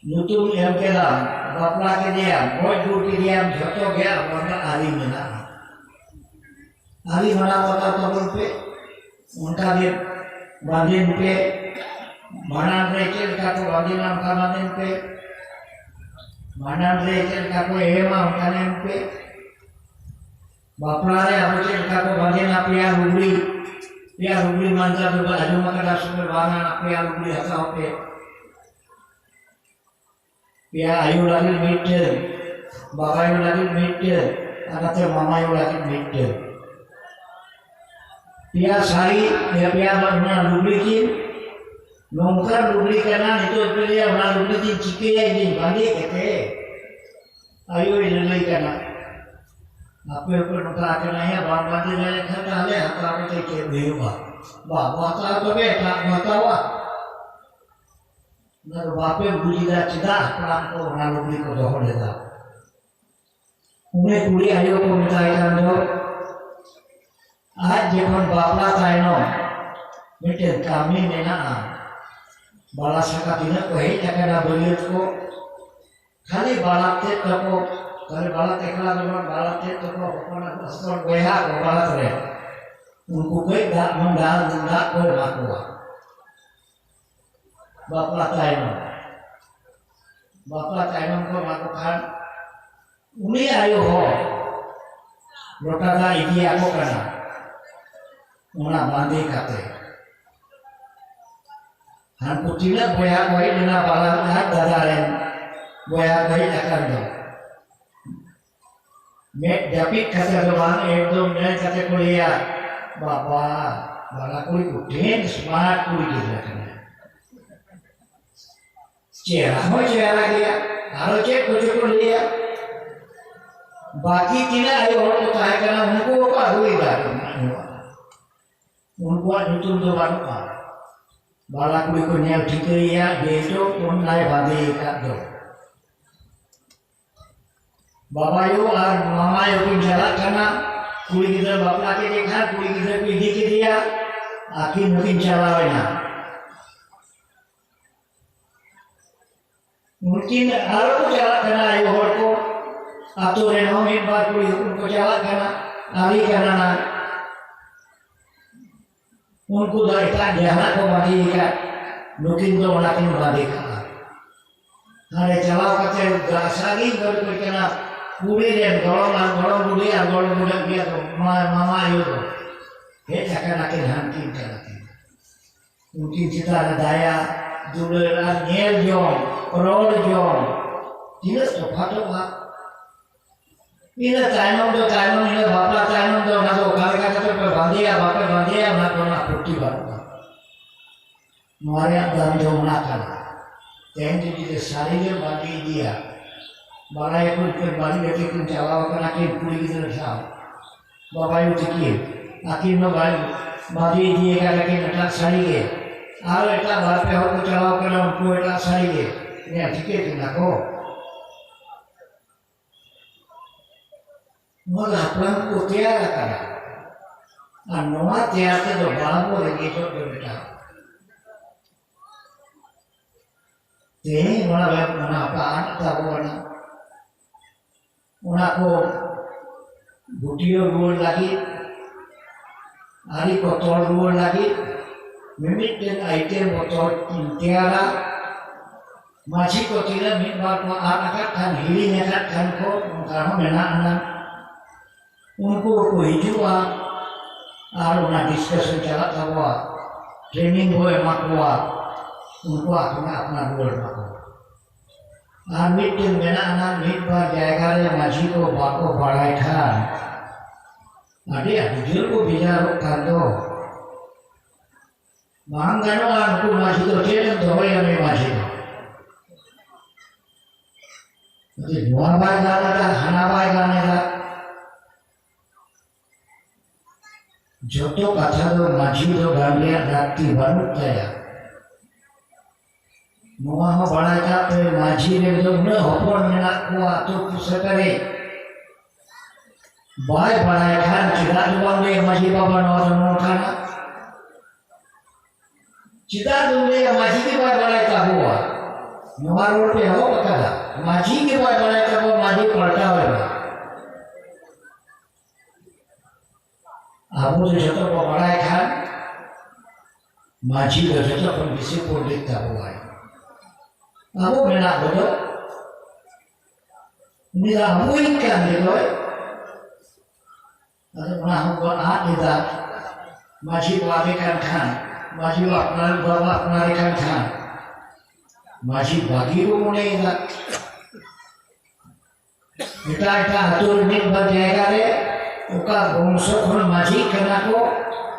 ᱧᱩᱛᱩᱢ ᱮᱢ ᱠᱮᱫᱟᱢ, ᱵᱟᱯᱞᱟ ᱠᱮᱫᱮᱭᱟᱢ, ᱜᱚᱡ ᱜᱩᱨ ᱠᱮᱫᱮᱭᱟᱢ, ᱡᱷᱚᱛᱚ ᱜᱮ ᱟᱵᱚᱣᱟᱜ ᱫᱚ ᱟᱹᱨᱤ ᱢᱮᱱᱟᱜᱼᱟ᱾ ᱟᱹᱨᱤ ᱢᱟᱱᱟᱣ ᱵᱟᱛᱟᱣ ᱛᱟᱵᱚᱱ ᱯᱮ᱾ ᱚᱱᱠᱟ ᱜᱮ ᱵᱟᱸᱫᱮᱱ ᱯᱮ᱾ ᱵᱷᱟᱸᱰᱟᱱ ᱨᱮ ᱪᱮᱫ ᱞᱮᱠᱟ ᱠᱚ ᱵᱟᱸᱫᱮᱱᱟ, ᱚᱱᱠᱟ ᱵᱟᱸᱫᱮᱱ ᱯᱮ᱾ ᱵᱷᱟᱸᱰᱟᱱ ᱨᱮ ᱪᱮᱫ ᱞᱮᱠᱟ ᱠᱚ ᱮᱢᱟ, ᱚᱱᱠᱟ ᱮᱢ ᱯᱮ᱾ ᱵᱟᱯᱞᱟ ᱨᱮ ᱟᱵᱚ ᱪᱮᱫ ᱞᱮᱠᱟ ᱠᱚ ᱵᱟᱸᱫᱮᱱᱟ, ᱯᱮᱭᱟ ᱞᱩᱜᱽᱲᱤ, ᱯᱮᱭᱟ ᱞᱩᱜᱽᱲᱤ ᱢᱟᱱᱛᱟᱨ ᱫᱚ ᱟᱸᱡᱚᱢ ᱟᱠᱟᱫᱟ ᱥᱮ ᱵᱟᱝᱟ? ᱯᱮᱭᱟ ᱞᱩᱜᱽᱲᱤ ᱦᱟᱛᱟᱣ ᱯᱮ᱾ ᱯᱮᱭᱟ ᱟᱭᱳ ᱞᱟᱹᱜᱤᱫ ᱢᱤᱫᱴᱟᱹᱝ, ᱵᱟᱵᱟᱭᱳ ᱞᱟᱹᱜᱤᱫ ᱢᱤᱫᱴᱟᱹᱝ, ᱟᱨ ᱱᱟᱛᱮ ᱢᱟᱢᱟᱭᱳ ᱞᱟᱹᱜᱤᱫ ᱢᱤᱫᱴᱟᱹᱝ᱾ ᱯᱮᱭᱟ ᱥᱟᱹᱲᱤ, ᱯᱮᱭᱟ, ᱯᱮᱭᱟ ᱚᱱᱟ ᱞᱩᱜᱽᱲᱤ ᱠᱤᱱ, ᱱᱚᱝᱠᱟᱱ ᱞᱩᱜᱽᱲᱤ ᱠᱟᱱᱟ, ᱱᱤᱛᱚᱜ ᱯᱮ ᱞᱟᱹᱭᱟ ᱚᱱᱟ ᱞᱩᱜᱽᱲᱤ ᱫᱚᱧ ᱪᱤᱠᱟᱹᱭᱟ, ᱤᱧᱤᱧ ᱵᱟᱸᱫᱮ ᱠᱟᱛᱮ? ᱟᱭᱳᱭ ᱞᱟᱹᱞᱟᱹᱭ ᱠᱟᱱᱟ, ᱟᱯᱮ ᱦᱚᱸᱯᱮ ᱱᱚᱝᱠᱟ ᱟᱠᱟᱱᱟ, ᱭᱟ ᱵᱟᱢ ᱵᱟᱸᱫᱮ ᱫᱟᱲᱮᱭᱟᱜ ᱠᱷᱟᱱ ᱛᱟᱦᱞᱮ ᱦᱟᱛᱟᱣ ᱠᱟᱛᱮ ᱪᱮᱫ ᱦᱩᱭᱩᱜᱼᱟ? ᱵᱟᱵᱚ ᱦᱟᱛᱟᱣᱟ ᱛᱚᱵᱮ ᱮᱴᱟᱜ ᱠᱚ ᱦᱟᱛᱟᱣᱟ᱾ ᱚᱱᱟ ᱫᱚ ᱵᱟᱯᱮ ᱵᱩᱡᱽ ᱮᱫᱟ ᱪᱮᱫᱟᱜ ᱦᱟᱯᱲᱟᱢ ᱠᱚ ᱚᱱᱟ ᱞᱩᱜᱽᱲᱤ ᱠᱚ ᱫᱚᱦᱚ ᱞᱮᱫᱟ? ᱩᱱᱤ ᱠᱩᱲᱤ ᱟᱭᱳ ᱠᱚ ᱢᱮᱛᱟᱭ ᱠᱟᱱ ᱫᱚ, ᱟᱡ ᱡᱚᱠᱷᱚᱱ ᱵᱟᱯᱞᱟ ᱛᱟᱭᱱᱚᱢ ᱢᱤᱫᱴᱮᱱ ᱠᱟᱹᱢᱤ ᱢᱮᱱᱟᱜᱼᱟ, ᱵᱟᱞᱟ ᱥᱟᱠᱟ ᱛᱤᱱᱟᱹᱜ ᱠᱚ ᱦᱮᱡ ᱟᱠᱟᱱᱟ ᱵᱟᱹᱨᱭᱟᱹᱛ ᱠᱚ, ᱠᱷᱟᱹᱞᱤ ᱵᱟᱞᱟ ᱛᱮᱫ ᱛᱟᱠᱚ, ᱠᱷᱟᱹᱞᱤ ᱵᱟᱞᱟ ᱛᱮᱠᱞᱟ ᱫᱚ ᱵᱟᱝ, ᱵᱟᱞᱟ ᱛᱮᱫ ᱛᱟᱠᱚ ᱦᱚᱯᱚᱱ ᱟᱠᱚ ᱦᱚᱯᱚᱱ ᱵᱚᱭᱦᱟ ᱠᱚ ᱵᱟᱞᱟ ᱨᱮ, ᱩᱱᱠᱩ ᱠᱟᱹᱡ ᱫᱟᱜ ᱢᱟᱹᱱ ᱫᱟᱜ ᱫᱟᱜ ᱠᱚ ᱮᱢᱟ ᱠᱚᱣᱟ᱾ ᱵᱟᱯᱞᱟ ᱛᱟᱭᱱᱚᱢ, ᱵᱟᱯᱞᱟ ᱛᱟᱭᱱᱚᱢ ᱠᱚ ᱮᱢᱟ ᱠᱚ ᱠᱷᱟᱱ, ᱩᱱᱤ ᱟᱭᱳ ᱦᱚᱲ ᱞᱚᱴᱟ ᱫᱟᱜ ᱤᱫᱤᱭᱟᱠᱚ ᱠᱟᱱᱟ, ᱚᱱᱟ ᱵᱟᱸᱫᱮ ᱠᱟᱛᱮ᱾ ᱦᱟᱱᱠᱩ ᱛᱤᱱᱟᱹᱜ ᱵᱚᱭᱦᱟ ᱠᱚ ᱦᱮᱡ ᱞᱮᱱᱟ, ᱵᱟᱞᱟ ᱟᱡ ᱫᱟᱫᱟ ᱨᱮᱱ ᱵᱚᱭᱦᱟ ᱠᱚ ᱦᱮᱡ ᱟᱠᱟᱱ ᱫᱚ, ᱢᱮᱫ ᱡᱟᱹᱯᱤᱫ ᱠᱟᱛᱮ ᱫᱚ ᱵᱟᱝ, ᱮᱠᱫᱚᱢ ᱧᱮᱞ ᱠᱟᱛᱮ ᱠᱚ ᱞᱟᱹᱭᱟ, "ᱵᱟᱵᱟ, ᱵᱟᱞᱟ ᱠᱩᱲᱤ ᱠᱚᱴᱷᱤᱱ smart ᱠᱩᱲᱤ ᱜᱤᱫᱽᱨᱟᱹ ᱠᱟᱱᱟᱭ, ᱪᱮᱦᱨᱟ ᱦᱚᱸ ᱪᱮᱦᱨᱟ ᱜᱮᱭᱟ", ᱟᱨᱚ ᱪᱮᱫ ᱠᱚᱪᱚ ᱠᱚ ᱞᱟᱹᱭᱟ᱾ ᱵᱟᱹᱠᱤ ᱛᱤᱱᱟᱹᱜ ᱟᱭᱳ ᱦᱚᱲ ᱠᱚ ᱛᱟᱦᱮᱸ ᱠᱟᱱᱟ, ᱩᱱᱠᱩ ᱦᱚᱸᱠᱚ ᱟᱹᱜᱩᱭᱮᱫᱟ᱾ ᱩᱱᱠᱩᱣᱟᱜ ᱧᱩᱛᱩᱢ ᱫᱚ ᱵᱟᱹᱱᱩᱜᱼᱟ᱾ ᱵᱟᱞᱟ ᱠᱩᱲᱤ ᱠᱚ ᱧᱮᱞ ᱴᱷᱤᱠᱟᱹᱭᱮᱭᱟ ᱡᱮ ᱪᱚ ᱠᱚᱱᱟᱭ ᱵᱟᱸᱫᱮ ᱟᱠᱟᱫ ᱫᱚ᱾ ᱵᱟᱵᱟᱭᱳ ᱟᱨ ᱢᱟᱢᱟᱭᱳ ᱠᱤᱱ ᱪᱟᱞᱟᱜ ᱠᱟᱱᱟ᱾ ᱠᱩᱲᱤ ᱜᱤᱫᱽᱨᱟᱹ ᱵᱟᱯᱞᱟ ᱠᱮᱫᱮ ᱠᱷᱟᱱ ᱠᱩᱲᱤ ᱜᱤᱫᱽᱨᱟᱹ ᱠᱚ ᱤᱫᱤ ᱠᱮᱫᱮᱭᱟ, ᱟᱹᱠᱤᱱ ᱦᱚᱸᱠᱤᱱ ᱪᱟᱞᱟᱣ ᱮᱱᱟ᱾ ᱩᱱᱠᱤᱱ ᱟᱨᱚ ᱠᱚ ᱪᱟᱞᱟᱜ ᱠᱟᱱᱟ, ᱟᱭᱳ ᱦᱚᱲ ᱠᱚ, ᱟᱛᱳ ᱨᱮᱱ ᱦᱚᱸ ᱢᱤᱫ ᱵᱟᱨ ᱠᱩᱲᱤ ᱦᱚᱯᱚᱱ ᱠᱚ ᱪᱟᱞᱟᱜ ᱠᱟᱱᱟ, ᱟᱹᱨᱤ ᱠᱟᱱᱟ ᱱᱟ᱾ ᱩᱱᱠᱩ ᱫᱚ ᱮᱴᱟᱜ ᱡᱟᱦᱟᱱᱟᱜ ᱠᱚ ᱵᱟᱸᱫᱮ ᱟᱠᱟᱫ, ᱱᱩᱠᱤᱱ ᱫᱚ ᱚᱱᱟ ᱠᱤᱱ ᱵᱟᱸᱫᱮ ᱠᱟᱜᱼᱟ᱾ ᱦᱟᱸᱰᱮ ᱪᱟᱞᱟᱣ ᱠᱟᱛᱮ ᱥᱟᱺᱜᱤᱧ ᱠᱚᱨᱮ ᱠᱚ ᱠᱟᱱᱟ, ᱠᱩᱲᱤ ᱨᱮᱱ ᱜᱚᱲᱚᱢ ᱟᱨ ᱜᱚᱲᱚᱢ ᱵᱩᱰᱷᱤ ᱟᱨ ᱜᱚᱲᱚᱢ ᱵᱩᱰᱷᱤ ᱜᱮᱭᱟ ᱠᱚ, ᱢᱟᱢᱟ ᱟᱭᱳ ᱫᱚ ᱦᱮᱡ ᱟᱠᱟᱱᱟ ᱠᱤᱱ, ᱦᱟᱱᱠᱤᱱ ᱠᱟᱱᱟ ᱠᱤᱱ᱾ ᱩᱱᱠᱤᱱ ᱪᱮᱛᱟᱱ ᱨᱮ ᱫᱟᱭᱟ, ᱫᱩᱞᱟᱹᱲ ᱟᱨ ᱧᱮᱞ ᱡᱚᱝ, ᱨᱚᱲ ᱡᱚᱝ, ᱛᱤᱱᱟᱹᱜ ᱛᱚᱯᱷᱟᱛᱚᱜᱼᱟ᱾ ᱤᱱᱟᱹ ᱛᱟᱭᱱᱚᱢ ᱫᱚ, ᱛᱟᱭᱱᱚᱢ, ᱤᱱᱟᱹ ᱵᱟᱯᱞᱟ ᱛᱟᱭᱱᱚᱢ ᱫᱚ ᱚᱱᱟ ᱫᱚ ᱚᱠᱟ ᱞᱮᱠᱟ ᱠᱟᱛᱮ ᱯᱮ ᱵᱟᱸᱫᱮᱭᱟ, ᱵᱟᱯᱮ ᱵᱟᱸᱫᱮᱭᱟ, ᱚᱱᱟ ᱠᱚᱨᱮᱱᱟᱜ ᱯᱷᱩᱨᱛᱤ ᱵᱟᱹᱱᱩᱜᱼᱟ᱾ ᱱᱚᱣᱟ ᱨᱮᱭᱟᱜ ᱫᱟᱢ ᱫᱚ ᱚᱱᱟ ᱠᱟᱱᱟ᱾ ᱛᱮᱦᱮᱧ ᱡᱩᱫᱤ ᱥᱟᱹᱨᱤ ᱜᱮ ᱵᱟᱸᱫᱮ ᱤᱫᱤᱭᱟ, ᱵᱟᱲᱟᱭᱟᱠᱚ ᱤᱱᱠᱟᱹ ᱵᱟᱹᱲᱤᱡ ᱜᱟᱛᱮ ᱠᱤᱱ ᱪᱟᱞᱟᱣ ᱟᱠᱟᱱᱟ ᱠᱤᱱ ᱠᱩᱲᱤ ᱜᱤᱫᱽᱨᱟᱹ ᱥᱟᱶ, ᱵᱟᱵᱟᱭᱩ ᱛᱤᱠᱤᱱ, ᱟᱹᱠᱤᱱ ᱦᱚᱸ ᱵᱟᱭ ᱵᱟᱸᱫᱮ ᱤᱫᱤᱭᱟᱠᱟᱫ ᱟᱹᱠᱤᱱ ᱮᱴᱟᱜ ᱥᱟᱹᱲᱤ ᱜᱮ, ᱟᱨ ᱮᱴᱟᱜ ᱵᱟᱨ ᱯᱮ ᱦᱚᱲ ᱠᱚ ᱪᱟᱞᱟᱣ ᱠᱟᱱᱟ, ᱩᱱᱠᱩ ᱮᱴᱟᱜ ᱥᱟᱹᱲᱤ ᱜᱮ᱾ ᱧᱮᱞ ᱴᱷᱤᱠᱟᱹ ᱠᱤᱱᱟ ᱠᱚ᱾ ᱱᱚᱣᱟ ᱫᱚ ᱦᱟᱯᱲᱟᱢ ᱠᱚ ᱛᱮᱭᱟᱨ ᱟᱠᱟᱫᱟ᱾ ᱟᱨ ᱱᱚᱣᱟ ᱛᱮᱭᱟᱨ ᱛᱮᱫᱚ ᱵᱟᱝ ᱵᱚ ᱨᱮᱸᱜᱮᱡᱚᱜ ᱫᱚ ᱵᱮᱴᱟ᱾ ᱛᱮᱦᱮᱧ ᱚᱱᱟ ᱨᱮ ᱚᱱᱟ ᱵᱟᱝ ᱛᱟᱵᱚᱱᱟ᱾ ᱚᱱᱟ ᱠᱚ ᱜᱩᱴᱭᱟᱹᱣ ᱨᱩᱣᱟᱹᱲ ᱞᱟᱹᱜᱤᱫ, ᱟᱹᱨᱤ ᱠᱚ ᱛᱚᱞ ᱨᱩᱣᱟᱹᱲ ᱞᱟᱹᱜᱤᱫ ᱢᱤᱢᱤᱫᱴᱮᱱ ᱟᱭᱴᱮᱢ ᱵᱚ ᱛᱚᱞ ᱛᱮᱭᱟᱨᱟ᱾ ᱢᱟᱹᱡᱷᱤ ᱠᱚ ᱛᱤᱱᱟᱹᱜ ᱢᱤᱫ ᱵᱟᱨ ᱠᱚ ᱟᱫ ᱟᱠᱟᱫ ᱠᱷᱟᱱ, ᱦᱤᱲᱤᱧ ᱟᱠᱟᱫ ᱠᱷᱟᱱ ᱠᱚ, ᱚᱱᱠᱟ ᱦᱚᱸ ᱢᱮᱱᱟᱜ ᱟᱱᱟ᱾ ᱩᱱᱠᱩ ᱠᱚ ᱦᱤᱡᱩᱜᱼᱟ ᱟᱨ ᱚᱱᱟ ᱰᱤᱥᱠᱟᱥᱚᱱ ᱪᱟᱞᱟᱜ ᱛᱟᱵᱚᱣᱟ, ᱴᱨᱮᱱᱤᱝ ᱵᱚ ᱮᱢᱟ ᱠᱚᱣᱟ, ᱩᱱᱠᱩ ᱟᱯᱱᱟ ᱟᱯᱱᱟᱨ ᱨᱩᱣᱟᱹᱲ ᱢᱟᱠᱚ᱾ ᱟᱨ ᱢᱤᱫᱴᱮᱱ ᱢᱮᱱᱟᱜ ᱟᱱᱟ, ᱢᱤᱫ ᱵᱟᱨ ᱡᱟᱭᱜᱟ ᱨᱮ ᱢᱟᱹᱡᱷᱤ ᱠᱚ ᱵᱟᱠᱚ ᱵᱟᱲᱟᱭ ᱠᱷᱟᱱ ᱟᱹᱰᱤ ᱟᱹᱰᱤ ᱡᱳᱨ ᱠᱚ ᱵᱮᱡᱟᱨᱚᱜ ᱠᱟᱱ ᱫᱚ᱾ ᱵᱟᱝ ᱜᱟᱱᱚᱜᱼᱟ, ᱩᱱᱠᱩ ᱢᱟᱹᱡᱷᱤ ᱫᱚ ᱪᱮᱫ ᱮᱢ ᱫᱚᱦᱚᱭᱟ ᱩᱱᱤ ᱢᱟᱹᱡᱷᱤ ᱫᱚ? ᱡᱩᱫᱤ ᱱᱚᱣᱟ ᱵᱟᱭ ᱜᱟᱱ ᱮᱫᱟ, ᱦᱟᱱᱟ ᱵᱟᱭ ᱜᱟᱱ ᱮᱫᱟ, ᱡᱚᱛᱚ ᱠᱟᱛᱷᱟ ᱫᱚ ᱢᱟᱹᱡᱷᱤ ᱫᱚ ᱜᱟᱱ ᱨᱮᱭᱟᱜ ᱞᱟᱹᱠᱛᱤ ᱵᱟᱹᱱᱩᱜ ᱛᱟᱭᱟ᱾ ᱱᱚᱣᱟ ᱦᱚᱸ ᱵᱟᱲᱟᱭ ᱠᱟᱜ ᱯᱮ, ᱢᱟᱹᱡᱷᱤ ᱨᱮᱱ ᱫᱚ ᱩᱱᱟᱹᱜ ᱦᱚᱯᱚᱱ ᱢᱮᱱᱟᱜ ᱠᱚᱣᱟ ᱟᱹᱛᱩ ᱯᱩᱥᱟᱹ ᱠᱚᱨᱮ, ᱵᱟᱭ ᱵᱟᱲᱟᱭ ᱠᱷᱟᱱ ᱪᱮᱫᱟᱜ ᱫᱚ ᱵᱟᱢ ᱞᱟᱹᱭᱟ, "ᱢᱟᱹᱡᱷᱤ ᱵᱟᱵᱟ, ᱱᱚᱣᱟ ᱫᱚ ᱱᱚᱝᱠᱟᱱᱟ"? ᱪᱮᱫᱟᱜ ᱫᱚᱢ ᱞᱟᱹᱭᱟ, ᱢᱟᱹᱡᱷᱤ ᱜᱮ ᱵᱟᱭ ᱵᱟᱲᱟᱭ ᱛᱟᱵᱚᱣᱟ? ᱱᱚᱣᱟ ᱨᱚᱲ ᱯᱮ ᱮᱦᱚᱵ ᱟᱠᱟᱫᱟ, ᱢᱟᱹᱡᱷᱤ ᱜᱮ ᱵᱟᱭ ᱵᱟᱲᱟᱭ ᱛᱟᱵᱚ ᱢᱟᱹᱡᱷᱤ ᱯᱟᱞᱴᱟᱣ ᱨᱮᱱᱟᱜ᱾ ᱟᱵᱚ ᱫᱚ ᱡᱚᱛᱚ ᱵᱚ ᱵᱟᱲᱟᱭ ᱠᱷᱟᱱ ᱢᱟᱹᱡᱷᱤ ᱫᱚ ᱡᱚᱛᱚ ᱠᱷᱚᱱ ᱵᱮᱥᱤ ᱯᱚᱱᱰᱤᱛ ᱛᱟᱵᱚᱣᱟᱭ᱾ ᱟᱵᱚ ᱢᱮᱱᱟᱜ ᱵᱚ ᱫᱚ ᱩᱱᱤ ᱫᱚ ᱟᱵᱚᱭᱤᱡ ᱠᱟᱱ ᱜᱮᱫᱚᱭ᱾ ᱟᱫᱚ ᱚᱱᱟ ᱦᱚᱸᱵᱚᱱ ᱟᱫ ᱮᱫᱟ᱾ ᱢᱟᱹᱡᱷᱤ ᱵᱚ ᱟᱫᱮ ᱠᱟᱱ ᱠᱷᱟᱱ, ᱢᱟᱹᱡᱷᱤ ᱵᱚ ᱟᱯᱱᱟᱨ, ᱵᱟᱵᱚ ᱟᱯᱱᱟᱨᱮ ᱠᱟᱱ ᱠᱷᱟᱱ, ᱢᱟᱹᱡᱷᱤ ᱵᱟᱹᱜᱤ ᱵᱚ ᱢᱚᱱᱮᱭᱮᱫᱟ᱾ ᱮᱴᱟᱜ ᱮᱴᱟᱜ ᱟᱹᱛᱩ ᱨᱮ ᱢᱤᱫ ᱵᱟᱨ ᱡᱟᱭᱜᱟ ᱨᱮ ᱚᱠᱟ ᱵᱚᱝᱥᱚ ᱠᱷᱚᱱ ᱢᱟᱹᱡᱷᱤ ᱠᱟᱱᱟ ᱠᱚ,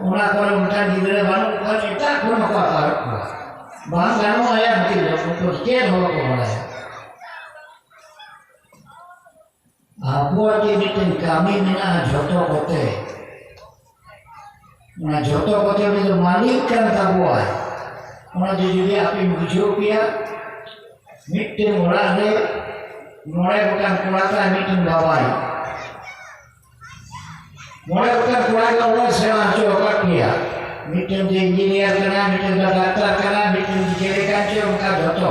ᱚᱱᱟ ᱠᱚᱨᱮ ᱚᱱᱠᱟᱱ ᱜᱤᱫᱽᱨᱟᱹ ᱵᱟᱹᱱᱩᱜ ᱠᱚᱣᱟ, ᱮᱴᱟᱜ ᱠᱷᱚᱱ ᱦᱚᱸᱠᱚ ᱦᱟᱛᱟᱣᱮᱫ ᱠᱚᱣᱟ᱾ ᱵᱟᱝ ᱜᱟᱱᱚᱜᱼᱟ ᱭᱟ, ᱩᱱᱠᱩ ᱫᱚ, ᱩᱱᱠᱩ ᱪᱮᱫ ᱦᱚᱸ ᱵᱟᱠᱚ ᱵᱟᱲᱟᱭᱟ᱾ ᱟᱵᱚᱣᱟᱜ ᱡᱮ ᱢᱤᱫᱴᱮᱱ ᱠᱟᱹᱢᱤ ᱢᱮᱱᱟᱜᱼᱟ ᱡᱷᱚᱛᱚ ᱠᱚᱛᱮ, ᱚᱱᱟ ᱡᱷᱚᱛᱚ ᱠᱚᱛᱮ ᱩᱱᱤ ᱫᱚ ᱢᱟᱹᱞᱤᱠ ᱠᱟᱱ ᱛᱟᱵᱚᱣᱟᱭ᱾ ᱚᱱᱟ ᱡᱮ ᱡᱩᱫᱤ ᱟᱯᱮᱧ ᱵᱩᱡᱷᱟᱹᱣ ᱯᱮᱭᱟ, ᱢᱤᱫᱴᱮᱱ ᱚᱲᱟᱜ ᱨᱮ ᱢᱚᱬᱮ ᱜᱚᱴᱟᱝ ᱠᱚᱲᱟ ᱛᱟᱭ, ᱢᱤᱫᱴᱮᱱ ᱵᱟᱵᱟᱭ᱾ ᱢᱚᱬᱮ ᱜᱚᱴᱟᱝ ᱠᱚᱲᱟ ᱜᱮ ᱚᱞᱚᱜ ᱥᱮᱬᱟ ᱦᱚᱪᱚ ᱟᱠᱟᱫ ᱯᱮᱭᱟ᱾ ᱢᱤᱫᱴᱮᱱ ᱫᱚ ᱤᱧᱡᱤᱱᱤᱭᱟᱨ ᱠᱟᱱᱟ, ᱢᱤᱫᱴᱮᱱ ᱫᱚ ᱰᱟᱠᱛᱟᱨ ᱠᱟᱱᱟ, ᱢᱤᱫᱴᱮᱱ ᱫᱚ ᱪᱮᱫ ᱠᱟᱱ ᱪᱚ, ᱚᱱᱠᱟ ᱡᱷᱚᱛᱚ᱾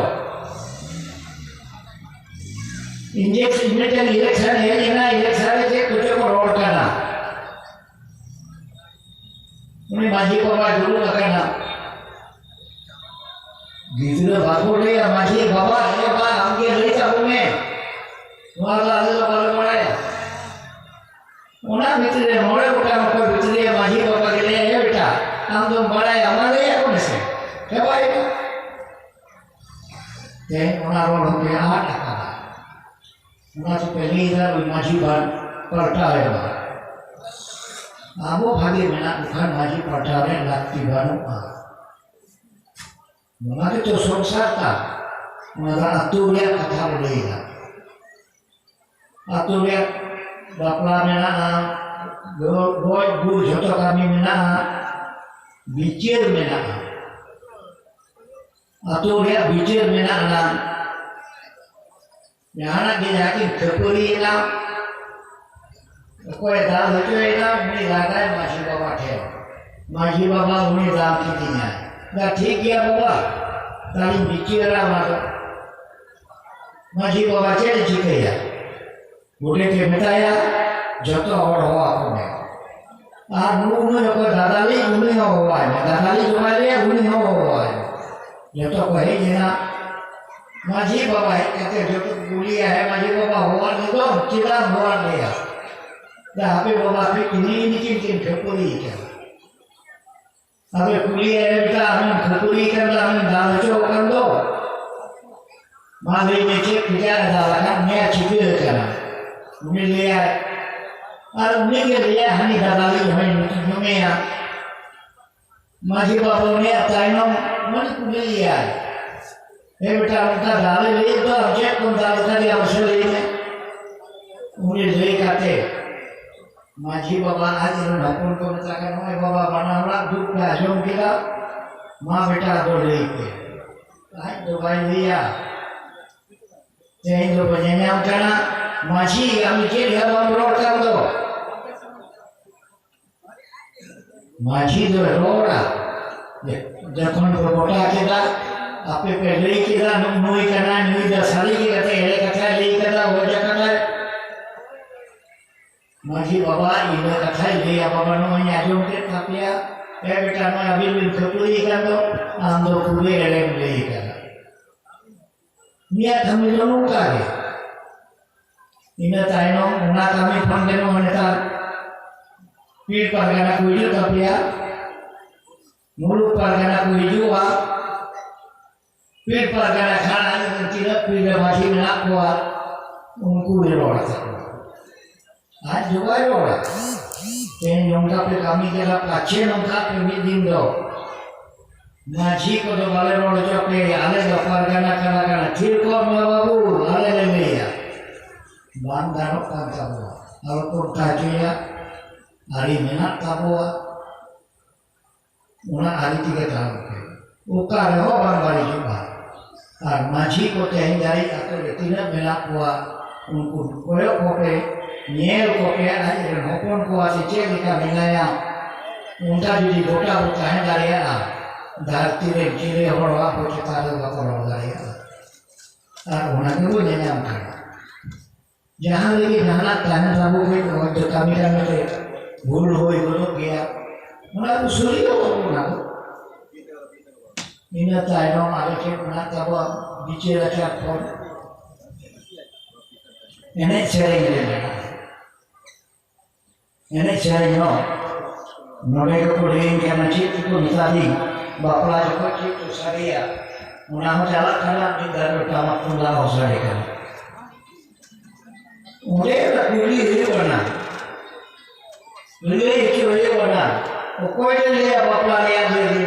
ᱤᱧᱡᱮᱠᱥ-, ᱢᱤᱫᱴᱮᱱ ᱤᱞᱮᱠᱥᱚᱱ ᱦᱮᱡ ᱮᱱᱟ, ᱤᱞᱮᱠᱥᱚᱱ ᱨᱮ ᱪᱮᱫ ᱠᱚᱪᱚ ᱠᱚ ᱨᱚᱲ ᱠᱟᱱᱟ᱾ ᱩᱱᱤ ᱢᱟᱹᱡᱷᱤ ᱵᱟᱵᱟ ᱫᱩᱲᱩᱵ ᱟᱠᱟᱱᱟ᱾ ᱜᱤᱫᱽᱨᱟᱹ ᱵᱟᱠᱚ ᱞᱟᱹᱭᱟ, "ᱢᱟᱹᱡᱷᱤ ᱵᱟᱵᱟ, ᱮ ᱵᱟ, ᱟᱢᱜᱮ ᱞᱟᱹᱭ ᱛᱟᱵᱚᱱ ᱢᱮ, ᱱᱚᱣᱟ ᱫᱚ ᱟᱞᱮ ᱫᱚ ᱵᱟᱞᱮ ᱵᱟᱲᱟᱭᱟ᱾" ᱚᱱᱟ ᱵᱷᱤᱛᱨᱤ ᱨᱮ ᱢᱚᱬᱮ ᱜᱚᱴᱟᱝ ᱚᱠᱚᱭ ᱵᱷᱤᱛᱨᱤ ᱨᱮ ᱢᱟᱹᱡᱷᱤ ᱵᱟᱵᱟ ᱜᱮ ᱞᱟᱹᱭᱟ, "ᱮ ᱵᱮᱴᱟ, ᱟᱢ ᱫᱚᱢ ᱵᱟᱲᱟᱭᱟ, ᱢᱟ ᱞᱟᱹᱭ ᱟᱠᱚ ᱢᱮᱥᱮ, ᱪᱟᱵᱟᱭᱮᱱᱟ᱾" ᱛᱮᱦᱮᱧ ᱚᱱᱟ ᱨᱚᱲ ᱦᱚᱸᱯᱮ ᱟᱫ ᱟᱠᱟᱫᱟ᱾ ᱚᱱᱟ ᱛᱮᱯᱮ ᱞᱟᱹᱭ ᱮᱫᱟ, "ᱱᱩᱭ ᱢᱟᱹᱡᱷᱤ ᱵᱟᱝ ᱯᱟᱞᱴᱟᱣ ᱮᱱᱟ᱾" ᱟᱵᱚ ᱵᱷᱟᱜᱮ ᱢᱮᱱᱟᱜ ᱠᱚ ᱠᱷᱟᱱ ᱢᱟᱹᱡᱷᱤ ᱯᱟᱞᱴᱟᱣ ᱨᱮᱭᱟᱜ ᱞᱟᱹᱠᱛᱤ ᱵᱟᱹᱱᱩᱜᱼᱟ᱾ ᱱᱚᱣᱟ ᱜᱮᱛᱚ ᱥᱚᱝᱥᱟᱨ ᱛᱟᱢ᱾ ᱚᱱᱟ ᱫᱚ ᱟᱹᱛᱩ ᱨᱮᱭᱟᱜ ᱠᱟᱛᱷᱟ ᱵᱚ ᱞᱟᱹᱭ ᱮᱫᱟ᱾ ᱟᱹᱛᱩ ᱨᱮᱭᱟᱜ ᱵᱟᱯᱞᱟ ᱢᱮᱱᱟᱜᱼᱟ, ᱜᱚ-, ᱜᱚᱡ ᱜᱩᱨ ᱡᱷᱚᱛᱚ ᱠᱟᱹᱢᱤ ᱢᱮᱱᱟᱜᱼᱟ, ᱵᱤᱪᱟᱹᱨ ᱢᱮᱱᱟᱜᱼᱟ᱾ ᱟᱹᱛᱩ ᱨᱮᱭᱟᱜ ᱵᱤᱪᱟᱹᱨ ᱢᱮᱱᱟᱜᱼᱟ᱾ ᱡᱟᱦᱟᱱᱟᱜ ᱜᱮ ᱡᱟᱦᱟᱸ ᱠᱤᱱ ᱠᱷᱟᱹᱯᱟᱹᱨᱤᱭᱮᱱᱟ, ᱚᱠᱚᱭ ᱫᱟᱞ ᱦᱚᱪᱚᱭᱮᱱᱟ, ᱩᱱᱤ ᱞᱟᱜᱟᱭ ᱢᱟᱹᱡᱷᱤ ᱵᱟᱵᱟ ᱴᱷᱮᱱ᱾ ᱢᱟᱹᱡᱷᱤ ᱵᱟᱵᱟ ᱩᱱᱤ ᱫᱟᱞ ᱠᱤᱫᱤᱧᱟᱭ᱾ ᱫᱟ, ᱴᱷᱤᱠ ᱜᱮᱭᱟ ᱵᱟᱵᱟ, ᱛᱟᱦᱞᱮᱧ ᱵᱤᱪᱟᱹᱨᱟ ᱚᱱᱟ ᱫᱚ᱾ ᱢᱟᱹᱡᱷᱤ ᱵᱟᱵᱟ ᱪᱮᱫ ᱮ ᱪᱤᱠᱟᱹᱭᱟ? ᱜᱚᱰᱮᱛ ᱮ ᱢᱮᱛᱟᱭᱟ, "ᱡᱚᱛᱚ ᱦᱚᱲ ᱦᱚᱦᱚ ᱟᱠᱚ ᱢᱮ᱾ ᱟᱨ ᱱᱩᱜᱼᱩ ᱱᱩᱭ ᱚᱠᱚᱭ ᱫᱟᱫᱟᱞᱤᱡ, ᱩᱱᱤ ᱦᱚᱸ ᱦᱚᱦᱚᱣᱟᱭ ᱢᱮ, ᱫᱟᱫᱟᱞᱤᱡ ᱡᱚᱢᱟᱭ ᱞᱟᱹᱭᱟ, ᱩᱱᱤ ᱦᱚᱸ ᱦᱚᱦᱚᱣᱟᱭ ᱢᱮ᱾" ᱡᱚᱛᱚ ᱠᱚ ᱦᱮᱡ ᱮᱱᱟ᱾ ᱢᱟᱹᱡᱷᱤ ᱵᱟᱵᱟ ᱦᱮᱡ ᱠᱟᱛᱮ ᱡᱚᱛᱚ ᱠᱚ ᱠᱩᱞᱤᱭᱟ, "ᱦᱮᱸ ᱢᱟᱹᱡᱷᱤ ᱵᱟᱵᱟ, ᱦᱚᱦᱚᱣᱟᱫ ᱢᱮᱫᱚ, ᱪᱮᱫᱟᱜ ᱮᱢ ᱦᱚᱦᱚᱣᱟᱫ ᱞᱮᱭᱟ?" ᱫᱟ ᱦᱟᱯᱮ ᱵᱟᱵᱟ, ᱦᱟᱯᱮ ᱠᱩᱞᱤᱭᱮ ᱱᱤᱠᱤᱱ ᱠᱤᱱ ᱠᱷᱟᱹᱯᱟᱹᱨᱤ ᱠᱟᱱᱟ᱾ ᱟᱫᱚ ᱠᱩᱞᱤᱭᱮ ᱵᱮᱴᱟ, ᱟᱢᱮᱢ ᱠᱷᱟᱹᱯᱟᱹᱨᱤ ᱠᱟᱱ ᱫᱚ, ᱟᱢᱮᱢ ᱫᱟᱞ ᱦᱚᱪᱚ ᱟᱠᱟᱱ ᱫᱚ, ᱢᱟ ᱞᱟᱹᱭ ᱢᱮ ᱪᱮᱫ ᱠᱷᱚᱡᱟᱜ ᱮ ᱫᱟᱞ ᱟᱠᱟᱫ ᱢᱮᱭᱟ, ᱪᱤᱠᱟᱹ ᱟᱠᱟᱱᱟ? ᱩᱱᱤ ᱞᱟᱹᱭᱟᱭ, ᱟᱨ ᱩᱱᱤ ᱜᱮ ᱞᱟᱹᱭᱟᱭ, ᱦᱟᱹᱱᱤ ᱫᱟᱫᱟᱞᱤᱡ ᱦᱚᱸᱭ ᱧᱩᱢᱮᱭᱟ᱾ ᱢᱟᱹᱡᱷᱤ ᱵᱟᱵᱟ ᱩᱱᱤᱭᱟᱜ ᱛᱟᱭᱱᱚᱢ ᱢᱟᱱᱮ ᱠᱩᱞᱤᱭᱮᱭᱟᱭ, ᱮ ᱵᱮᱴᱟ, ᱚᱱᱠᱟ ᱫᱟᱞᱮ ᱞᱟᱹᱭᱮᱫ ᱫᱚ, ᱟᱢ ᱪᱮᱫ ᱠᱚᱢ ᱫᱟᱞ ᱟᱠᱟᱫᱮᱭᱟ ᱢᱟᱥᱮ ᱞᱟᱹᱭ ᱢᱮ? ᱩᱱᱤ ᱞᱟᱹᱭ ᱠᱟᱛᱮ ᱢᱟᱹᱡᱷᱤ ᱵᱟᱵᱟ ᱟᱡ ᱨᱮᱱ ᱦᱚᱯᱚᱱ ᱠᱚ ᱢᱮᱛᱟ ᱠᱚ, "ᱱᱚᱜᱼᱚᱭ ᱵᱟᱵᱟ, ᱵᱟᱱᱟ ᱦᱚᱲᱟᱜ ᱫᱩᱠ ᱯᱮ ᱟᱸᱡᱚᱢ ᱠᱮᱫᱟ, ᱢᱟ ᱵᱮᱴᱟ ᱟᱫᱚ ᱞᱟᱹᱭ ᱯᱮ᱾" ᱟᱡ ᱫᱚ ᱵᱟᱭ ᱞᱟᱹᱭᱟ᱾ ᱛᱮᱦᱮᱧ ᱫᱚᱵᱚ ᱧᱮᱧᱟᱢ ᱠᱟᱱᱟ, ᱢᱟᱹᱡᱷᱤ, ᱟᱢ ᱪᱮᱫ ᱦᱚᱸ ᱵᱟᱢ ᱨᱚᱲ ᱠᱟᱱ ᱫᱚ? ᱢᱟᱹᱡᱷᱤ ᱫᱚ ᱨᱚᱲᱟ, ᱡᱚᱠᱷᱚᱱ ᱠᱚ ᱜᱚᱴᱟ ᱠᱮᱫᱟ, ᱟᱯᱮ ᱯᱮ ᱞᱟᱹᱭ ᱠᱮᱫᱟ, ᱱᱩᱭ ᱱᱩᱭ ᱠᱟᱱᱟᱭ, ᱱᱩᱭ ᱫᱚ ᱥᱟᱹᱨᱤ ᱜᱮ ᱠᱟᱛᱮ ᱮᱲᱮ ᱠᱟᱛᱷᱟᱭ ᱞᱟᱹᱭ ᱠᱟᱫᱟ, ᱚᱡᱮ ᱠᱟᱱᱟᱭ᱾ ᱢᱟᱹᱡᱷᱤ ᱵᱟᱵᱟ ᱤᱱᱟᱹ ᱠᱟᱛᱷᱟᱭ ᱞᱟᱹᱭᱟ, "ᱵᱟᱵᱟ, ᱱᱚᱜᱼᱚᱭ ᱤᱧ ᱟᱸᱡᱚᱢ ᱠᱮᱫ ᱛᱟᱯᱮᱭᱟ, ᱮ ᱵᱮᱴᱟ, ᱱᱚᱜᱼᱚᱭ ᱟᱹᱵᱤᱱ ᱵᱤᱱ ᱠᱷᱟᱹᱯᱟᱹᱨᱤ ᱠᱟᱱ ᱫᱚ, ᱟᱢ ᱫᱚ ᱯᱩᱨᱟᱹ ᱮᱲᱮᱢ ᱞᱟᱹᱭ ᱠᱟᱫᱟ᱾" ᱩᱱᱤᱭᱟᱜ ᱠᱟᱹᱢᱤ ᱫᱚ ᱱᱚᱝᱠᱟ ᱜᱮ᱾ ᱤᱱᱟᱹ ᱛᱟᱭᱱᱚᱢ ᱚᱱᱟ ᱠᱟᱹᱢᱤ ᱠᱷᱚᱱ ᱜᱮ ᱱᱚᱜᱼᱚᱭ ᱱᱮᱛᱟᱨ ᱯᱤᱲ ᱯᱟᱨᱜᱟᱱᱟ ᱠᱚ ᱦᱤᱡᱩᱜ ᱛᱟᱯᱮᱭᱟ, ᱢᱩᱞᱩᱠ ᱯᱟᱨᱜᱟᱱᱟ ᱠᱚ ᱦᱤᱡᱩᱜᱼᱟ᱾ ᱯᱤᱲ ᱯᱟᱨᱜᱟᱱᱟ ᱠᱷᱟᱱ ᱟᱡ ᱨᱮᱱ ᱛᱤᱱᱟᱹᱜ ᱯᱤᱲ ᱨᱮ ᱢᱟᱹᱡᱷᱤ ᱢᱮᱱᱟᱜ ᱠᱚᱣᱟ, ᱩᱱᱠᱩ ᱜᱮ ᱨᱚᱲ ᱟᱠᱚ᱾ ᱟᱡ ᱫᱚ ᱵᱟᱭ ᱨᱚᱲᱟ᱾ ᱛᱮᱦᱮᱧ ᱱᱚᱝᱠᱟ ᱯᱮ ᱠᱟᱹᱢᱤ ᱠᱮᱫᱟ, ᱯᱟᱪᱷᱮ ᱱᱚᱝᱠᱟ ᱯᱮ ᱢᱤᱫ ᱫᱤᱱ ᱫᱚ ᱢᱟᱹᱡᱷᱤ ᱠᱚᱫᱚ ᱵᱟᱞᱮ ᱨᱚᱲ ᱦᱚᱪᱚ ᱯᱮ, ᱟᱞᱮ ᱫᱚ ᱯᱟᱨᱜᱟᱱᱟ ᱠᱟᱱᱟ ᱠᱟᱱᱟ, ᱛᱷᱤᱨ ᱠᱚᱜ ᱢᱮ ᱵᱟᱹᱵᱩ, ᱟᱞᱮ ᱞᱮ ᱞᱟᱹᱭᱟ᱾ ᱵᱟᱝ ᱜᱟᱱᱚᱜ ᱠᱟᱱ ᱛᱟᱵᱚᱣᱟ, ᱟᱞᱚ ᱠᱚ ᱚᱱᱠᱟ ᱦᱚᱪᱚᱭᱟ, ᱟᱹᱨᱤ ᱢᱮᱱᱟᱜ ᱛᱟᱵᱚᱣᱟ᱾ ᱚᱱᱟ ᱟᱹᱨᱤ ᱛᱮᱜᱮ ᱛᱟᱦᱮᱱ ᱯᱮ, ᱚᱠᱟ ᱨᱮᱦᱚᱸ ᱵᱟᱝ ᱵᱟᱹᱲᱤᱡᱚᱜᱼᱟ᱾ ᱟᱨ ᱢᱟᱹᱡᱷᱤ ᱠᱚ ᱛᱮᱦᱮᱧ ᱫᱷᱟᱹᱨᱤᱡ ᱟᱛᱳ ᱨᱮ ᱛᱤᱱᱟᱹᱜ ᱢᱮᱱᱟᱜ ᱠᱚᱣᱟ, ᱩᱱᱠᱩ ᱠᱚᱭᱚᱜ ᱠᱚᱯᱮ, ᱧᱮᱞ ᱠᱚᱯᱮ, ᱟᱡ ᱨᱮᱱ ᱦᱚᱯᱚᱱ ᱠᱚ ᱟᱛᱮ ᱪᱮᱫ ᱞᱮᱠᱟ ᱢᱮᱱᱟᱭᱟ᱾ ᱚᱱᱠᱟ ᱡᱩᱫᱤ ᱜᱚᱴᱟ ᱵᱚ ᱛᱟᱦᱮᱸ ᱫᱟᱲᱮᱭᱟᱜᱼᱟ, ᱫᱷᱟᱹᱨᱛᱤ ᱨᱮ ᱪᱤᱞᱤ ᱦᱚᱲ ᱦᱚᱸ ᱟᱵᱚ ᱪᱮᱛᱟᱱ ᱨᱮ ᱵᱟᱠᱚ ᱨᱚᱲ ᱫᱟᱲᱮᱭᱟᱜᱼᱟ᱾ ᱟᱨ ᱚᱱᱟ ᱜᱮᱵᱚ ᱧᱮᱧᱟᱢ ᱠᱟᱱᱟ᱾ ᱡᱟᱦᱟᱸ ᱨᱮᱜᱮ ᱡᱟᱦᱟᱱᱟᱜ ᱛᱟᱦᱮᱱ ᱛᱟᱵᱚ ᱜᱮ, ᱦᱚᱭᱛᱳ ᱠᱟᱹᱢᱤ ᱠᱟᱹᱢᱤ ᱛᱮ ᱵᱷᱩᱞ ᱦᱩᱭ ᱜᱚᱫᱚᱜ ᱜᱮᱭᱟ, ᱚᱱᱟ ᱠᱚ ᱥᱟᱹᱨᱤᱭᱟᱵᱚᱱ᱾ ᱚᱱᱟ ᱠᱚ ᱤᱱᱟᱹ ᱛᱟᱭᱱᱚᱢ ᱟᱨᱚ ᱪᱮᱫ ᱢᱮᱱᱟᱜ ᱛᱟᱵᱚᱣᱟ? ᱵᱤᱪᱟᱹᱨ ᱟᱪᱟᱨ ᱯᱚᱨ ᱮᱱᱮᱡ ᱥᱮᱨᱮᱧ ᱨᱮ ᱢᱮᱱᱟᱜᱼᱟ᱾ ᱮᱱᱮᱡ ᱥᱮᱨᱮᱧ ᱦᱚᱸ ᱱᱚᱰᱮ ᱜᱮᱠᱚ ᱞᱟᱹᱭᱟᱹᱧ ᱠᱟᱱᱟ, ᱪᱮᱫ ᱠᱚᱠᱚ ᱢᱮᱛᱟ ᱫᱤᱧ, ᱵᱟᱯᱞᱟ ᱡᱚᱠᱷᱚᱱ ᱪᱮᱫ ᱠᱚ ᱥᱟᱰᱮᱭᱟ, ᱚᱱᱟ ᱦᱚᱸ ᱪᱟᱞᱟᱜ ᱠᱟᱱᱟ᱾ ᱢᱤᱫ ᱫᱷᱟᱣ ᱫᱚ ᱴᱟᱢᱟᱠ ᱛᱩᱢᱫᱟᱜ ᱦᱚᱸ ᱥᱟᱰᱮ ᱠᱟᱱᱟ᱾ ᱚᱸᱰᱮ ᱫᱚ ᱠᱩᱞᱤ ᱦᱩᱭᱩᱜ ᱠᱟᱱᱟ, ᱞᱟᱹᱭ ᱦᱚᱪᱚ ᱦᱩᱭᱩᱜ ᱠᱟᱱᱟ, ᱚᱠᱚᱭ ᱫᱚ ᱞᱟᱹᱭᱟ ᱵᱟᱯᱞᱟ ᱨᱮᱭᱟᱜ ᱫᱚ